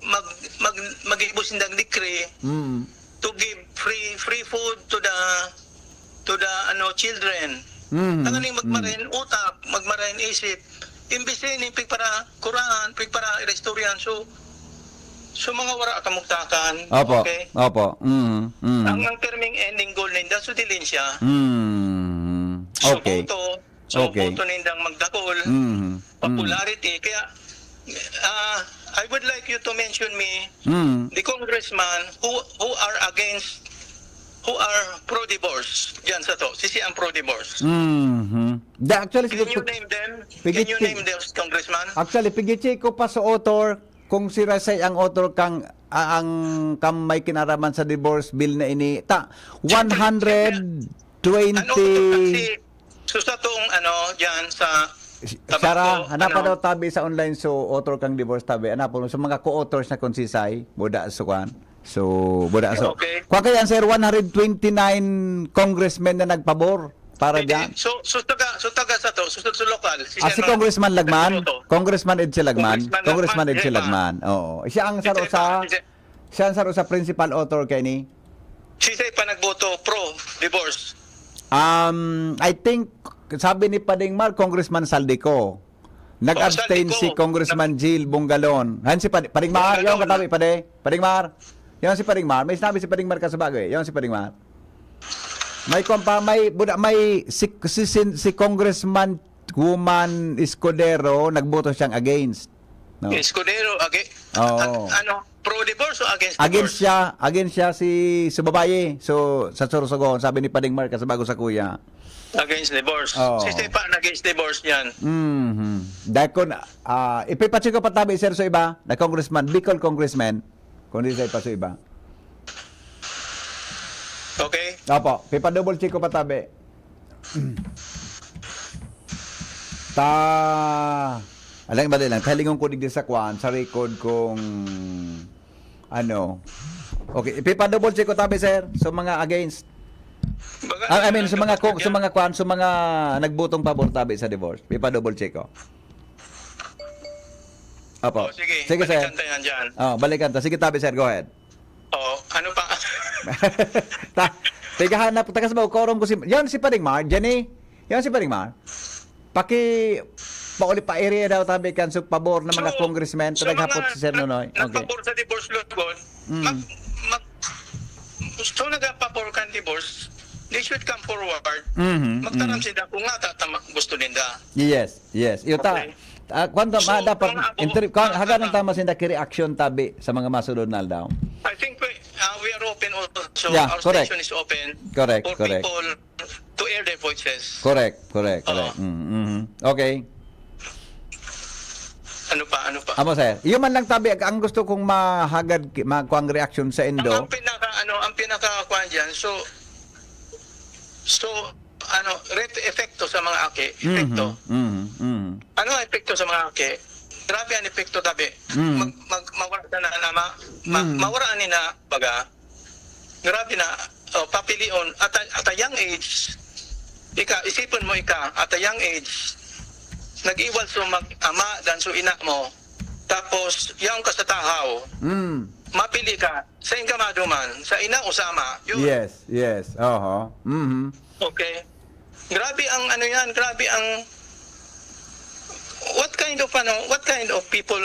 mag-, mag-, mag-ibo sindang decree Mm. to give free, free food to the, to the, ano, children. Mm, Tanganing mm. magmarain utak, magmarain isip. Imbis ini, pigpara kurahan, pigpara iristoryan. So, so mga wara kamugtakan. Opo, Okay? opo. Mm, mm. Ang, ang terming ending goal ninda, so, dilin siya. Mm. So, Okay. boto, So, Okay. boto nindang magdakol, Mhm. Mm. popularity. Kaya, ah, I would like you to mention me Mm. the congressman who, who are against, who are pro-divorce diyan sa to. Sisi ang pro-divorce. Mhm. Da, actually, Can you siguro, name them? Can you pigiti- name those congressman? Actually, pigichi ko pa sa author, kung si Rasay ang author kang, ah, ang, kang may kinaraman sa divorce bill na ini. Ta, Siyempre, one hundred twenty siyempre. Ano, si So, sa toong ano, diyan sa Si-, tabaco, Sarah, hanapa ano? daw tabi sa online, so author kang divorce tabi. Hanapon mo sa mga co-authors na kung sisay, buda sa kwan. So, buda so. Okay. Kwa kaya, sir, one hundred twenty-nine congressmen na nagpabor para Hindi, dyan. So, so taga, so taga sa to, so, so, so lokal. Si Ah, si Sen Congressman Lagman? Boto. Congressman Ed si Lagman? Congressman Congressman Lagman, Ed si Ed pa. Lagman, oo. Siya ang Ed saro pa, sa, Ed siya ang saro sa principal author kay ni? Sisay pa nagboto pro divorce? Um, I think, sabi ni Pading Mar, Congressman Saldico. Nag-abstain Oh, Saldico. si Congressman Jill Bongalon. Han si Pad-, Pading Mar, Bongalon. yung katabi, Pade. Pading Mar. Yung si Pading Mar. May sinabi si Pading Mar kasabago eh. Yung si Pading Mar. May kompa, may, buda, may si, si, si, si Congressman Woman Escudero, nagboto siyang against. No? Escudero, agi-, Oo. ag-, ano, pro-divorce o against Against divorce? siya, against siya si, sa babae. So, sa Sorsogon, sabi ni Pading Mark, sa bago sa kuya. Against divorce. Oo. Si Stefan against divorce yan. Mhm. Dakon, ah, ipipacheck ko pa tabi, sir, sa iba, na congressman, Bicol congressman, kung di sa ipa sa iba. Okay? Opo, pipa-double check ko pa tabi. Ta, alang bali lang, talingon ko digdi sa kwan, sa record kung ano. Okay, ipipa-double check ko tabi, sir. So, mga against. Baga, Ah, I mean, sa mga, nagkapos ko-, sa yan. mga kwan, sa mga nagbutong pabor tabi sa divorce. Ipa-double check ko. Opo. Oh, sige. Sige, sir. Balikan tayo yan dyan. Oh, balikan ta. Sige, tabi, sir. Go ahead. Oh, ano pa? Ta-, tigahan na, tagas ba, korom ko si, yan si Pading Mar, Jenny? Yan si Pading Mar? Paki, pauli pa area daw tabi kan sa pabor ng mga So, congressman, so, taga hapot mga si Sir nag-, Nonoy. Okay. nagpabor sa divorce law, Bon, Mm. mag-, mag-, so, nagpabor kan divorce, they should come forward. Mhm, Magtaram mhm. Sila kung nga tatama gusto ninda. Yes, yes. Iyo ta. Okay. Ah, kwan ta, So, ma, dapat mga abo- inter, kwan, mga- haganon ta masinda ki reaction tabi sa mga masunod na aldaw. I think we, uh, we are open also. Yeah, Our correct. Station is open Correct, for correct. People to air their voices. Correct, correct, Oo. correct. Mm, mhm. Okay. Ano pa, ano pa? Amo, sir. Iyo man lang tabi ang gusto kong mahagad ki- ma, kuang reaction sa Ang, indo. Ang pinaka ano, ang pinaka kuan diyan. So so ano, ret epekto sa mga aki, epekto. Mhm, mhm, mhm. Ano ang epekto sa mga aki? Grabe ang epekto tabi. Mm. Mag, mag, mawala na ang ama, ma, Mm. mawala ni na baga. Grabe na, oh, papilion at a, at a young age. Ika, isipon mo ika, at a young age, nag-iwal so mag ama dan so ina mo. Tapos, yaon ka sa tahaw. Mm. Mapili ka, sa ka maduman, sa ina o sa ama. Yun. Yes, yes. Oho. Mhm. Okay. Grabe ang ano yan, grabe ang what kind of ano, what kind of people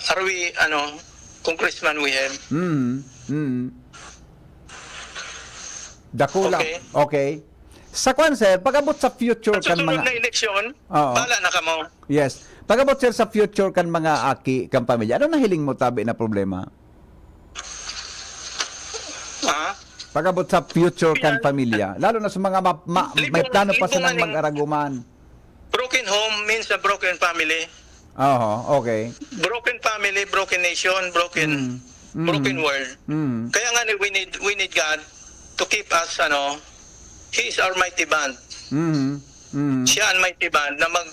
are we ano, congressman we have? Mhm. Mhm. Dakula. Okay. Okay. Sa kwan, sir, pag-abot sa future Sa kan susunod mga na eleksyon, Oo. Bala na kamo. Yes. Pag-abot, sir, sa future kan mga aki kan pamilya, ano nahiling mo tabi na problema? Ha? Pag-abot sa future kan Yan. Pamilya, lalo na sa mga ma, ma, may Libong- plano pa libong silang aning- mag-araguman. Broken home means a broken family. Oho, okay. Broken family, broken nation, broken Mm. Mm. broken world. Mm. Kaya nga ni we need we need God to keep us ano, He is our mighty band. Mhm. Mhm. Siya ang mighty band na mag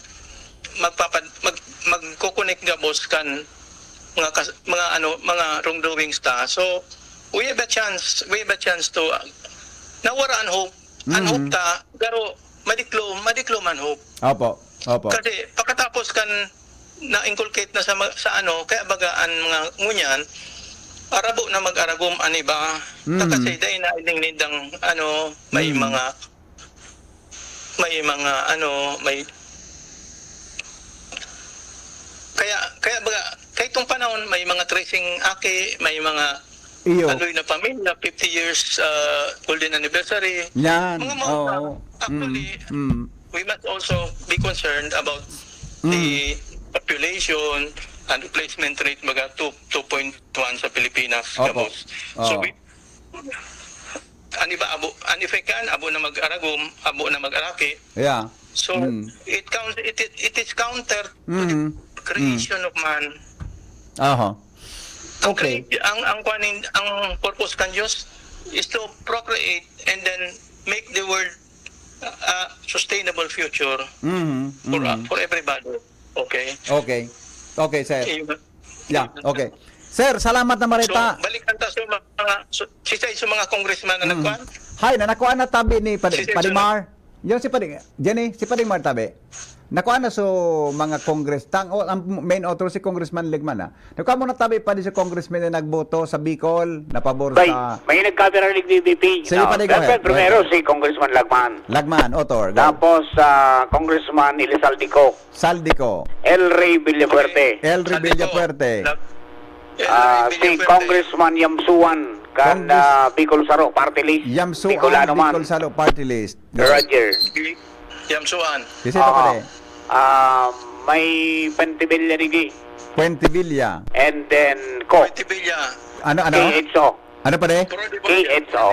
magpapad mag magko-connect gabos kan mga kas, mga ano, mga wrongdoings ta. So we have a chance, we have a chance to uh, nawara an hope. An Mhm. Hope ta, pero madiklom, madiklom an hope. Opo. Opo. Kasi pagkatapos kan na-inculcate na sa ma- sa ano, kaya baga an mga ngunyan, arabo na mag-aragom an iba. Mm. Kasi dahil na ining nindang ano, may Mm. mga may mga ano, may kaya kaya baga kay itong panahon may mga tracing aki, may mga Iyo. Aloy na pamilya, fifty years uh, golden anniversary. Yan. Mga mga Oo. Actually, Mm. Mm. we must also be concerned about the population and replacement rate mga two, two point one sa Pilipinas. Opo. Tapos, so Oo. we, an iba abo, an iba kan abo na mag-aragom, abo na mag-araki. Yeah. So Mm. it counts it, it it is counter to the Mm. creation of man. Aha. Ang Okay. cre- ang ang kuaning ang purpose kan Diyos is to procreate and then make the world a sustainable future Mhm. for uh, Mhm. for everybody. Okay. Okay. Okay, sir. Ayun. Yeah, okay. Sir, salamat na So, marita. balikan ta sa mga so, si sa mga congressman na Mm. nagkuan. Hay, na nakuha na tabi ni Padi, Si Sir Padimar. Yun si Padi, Jenny, si Padimar tabi. Nakuha na so mga congress tang, oh, ang main author si Congressman Ligman, ah. Nakuha mo na tabi pa di sa congressman na nagboto sa Bicol na pabor Bay, sa may nagkabira ni B B P. Sige, pare, go Pero ahead, go primero ahead. Si Congressman Lagman. Lagman, author. Go. Tapos ah, Congressman Elizalde Co. Saldico. El Rey Villafuerte. El Rey Saldico. Villafuerte. Lag- Ah, El Rey si Villafuerte. Congressman Yamsuan kan Congress- ah, Bicol Saro Party List. Yamsuan, Bicolano man. Bicol Saro Party List. Go. Roger. Yamsuan. Kasi pa Oo. pare. Ah, may Pentevilla Rigi. Puentevilla. And then Co. Tibilla. Ano, ano? K H O. Ano pare? Pro K H O.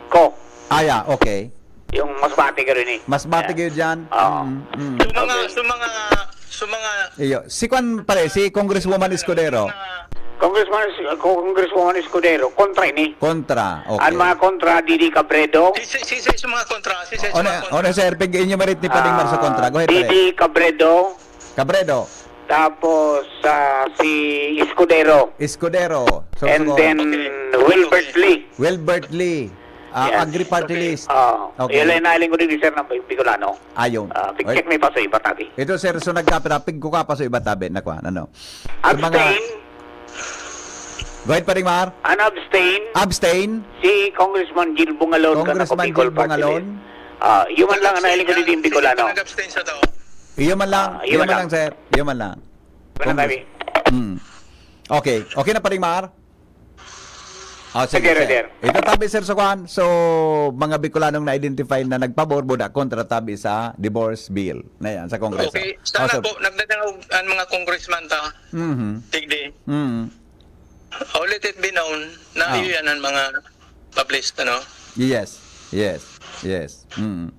Co. Ah, yeah, okay. Yung mas bati ka rin eh. Mas bati kayo dyan. Oo. Mm, mm. Sa mga Okay. sa mga sa mga Iyo. Si Kwan pare, si Congresswoman Escudero. mga- Congressman, Congresswoman Escudero, kontra ini. Kontra. Okay. Ang mga kontra, Didi Cabredo, si si si sa mga kontra, si si sa Ano, mga kontra. ano, sir? Pag-inyo marit ni Pading Mar sa kontra. Go ahead, Didi pare. Cabredo, Cabredo. tapos ah, si Escudero, Escudero. So, and so, then Okay. Wilbert Lee. Wilbert Lee. Ah, Yes. Agri Party Okay. List. Oh, Okay. Yun lang nailing ko din, sir, ng Bicolano. Ayun. Ah, pag-check may paso iba tabi. Ito, sir, so nagkapira, pigko ka pa so iba tabi, nakwa, ano? Sa mga- Abstain, Go ahead, Pading Mar. an abstain, Abstain. si Congressman Gil Bungalon, Congressman kan Bicol Gil Party Bungalon. List. Ah, yun man lang ang nailing ko din, Bicolano. Nag-abstain sa to. Iyo man lang. Ah, Iyo iyo man man lang, sir. Iyo man lang. Wala kami. Hmm. Okay. Okay na, Pading Mar? Oh, sige, sir. Itatabi, sir, sa kwan. So, mga Bicolanong na-identify na nagpabor, buda kontra tabi sa divorce bill na yan, sa Kongreso. Okay. Sana po, nagdadangog ang mga congressman ta. Mhm. Tigdi. Mhm. Let it be known na iyo yan ang mga published, ano? Yes. Yes. Yes. Mm.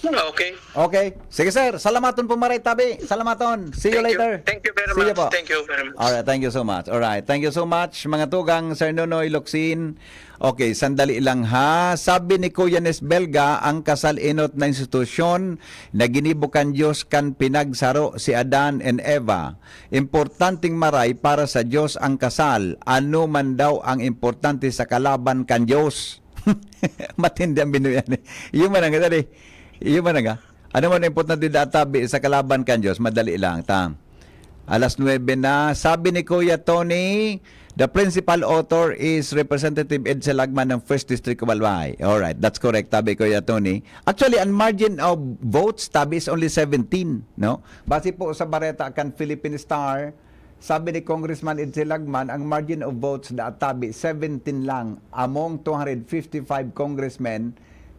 Okay. Okay. Sige, sir. Salamaton po, maray tabi. Salamaton. See you later. Thank you very much. Thank you very much. Alright. Thank you so much. Alright. Thank you so much, mga tugang, Sir Nonoy Locsin. Okay, sandali lang ha. Sabi ni Kuya Nes Belga, ang kasal enot na institusyon na ginibo kan Diyos kan pinagsaro si Adan and Eva. Importanteng maray para sa Diyos ang kasal. Ano man daw ang importante sa kalaban kan Diyos? Matindi ang binuyan eh. Iyo man ang, dali. Iyo man ang, ah. Ano man ang importante databi sa kalaban kan Diyos? Madali lang, ta. Alas nuebe na. Sabi ni Kuya Tony, the principal author is Representative Edsel Lagman ng First District of Albay. Alright, that's correct, tabi Kuya Tony. Actually, ang margin of votes, tabi, is only seventeen, no? Base po sa bareta kan Philippine Star, sabi ni Congressman Edsel Lagman, ang margin of votes da tabi, seventeen lang among two hundred fifty-five congressmen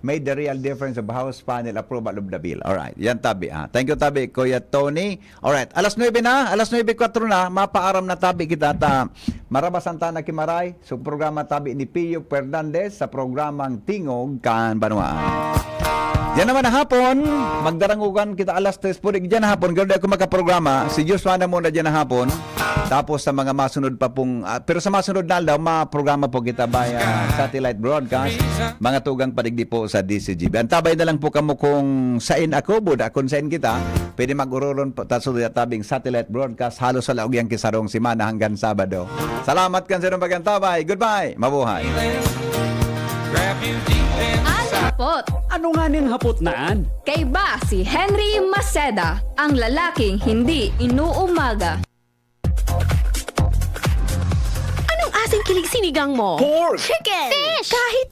made the real difference of House panel approval of the bill. Alright, yan tabi ha. Thank you tabi, Kuya Tony. Alright, alas nuebe na, alas nuebe kwatro na, mapaaram na tabi kita ta marabasan ta na kimaray. So, programa tabi ni Pio Fernandez sa programang Tingog kan Banwaan. Diyan naman na hapon, magdarangugan kita alas tres purig. Diyan na hapon, garo di ako makaprograma. Si Joshua na muna diyan na hapon. Tapos sa mga masunod pa pong, ah, pero sa masunod na aldaw, maprograma po kita via satellite broadcast. Mga tugang padigdi po sa D C G B. Antabay na lang po kamo kung sain ako, buda, kung sain kita. Pwede mag-ururon po, ta sa tabing satellite broadcast. Halos sa laog yang kisarong semana hanggang Sabado. Salamat kan sa inyong pag-antabay. Goodbye. Mabuhay. An hapot. Ano nga ning hapot na an? Kaiba si Henry Maceda, ang lalaking hindi inuumaga. Anong asang kilig sinigang mo? Pork! Chicken! Fish! Kahit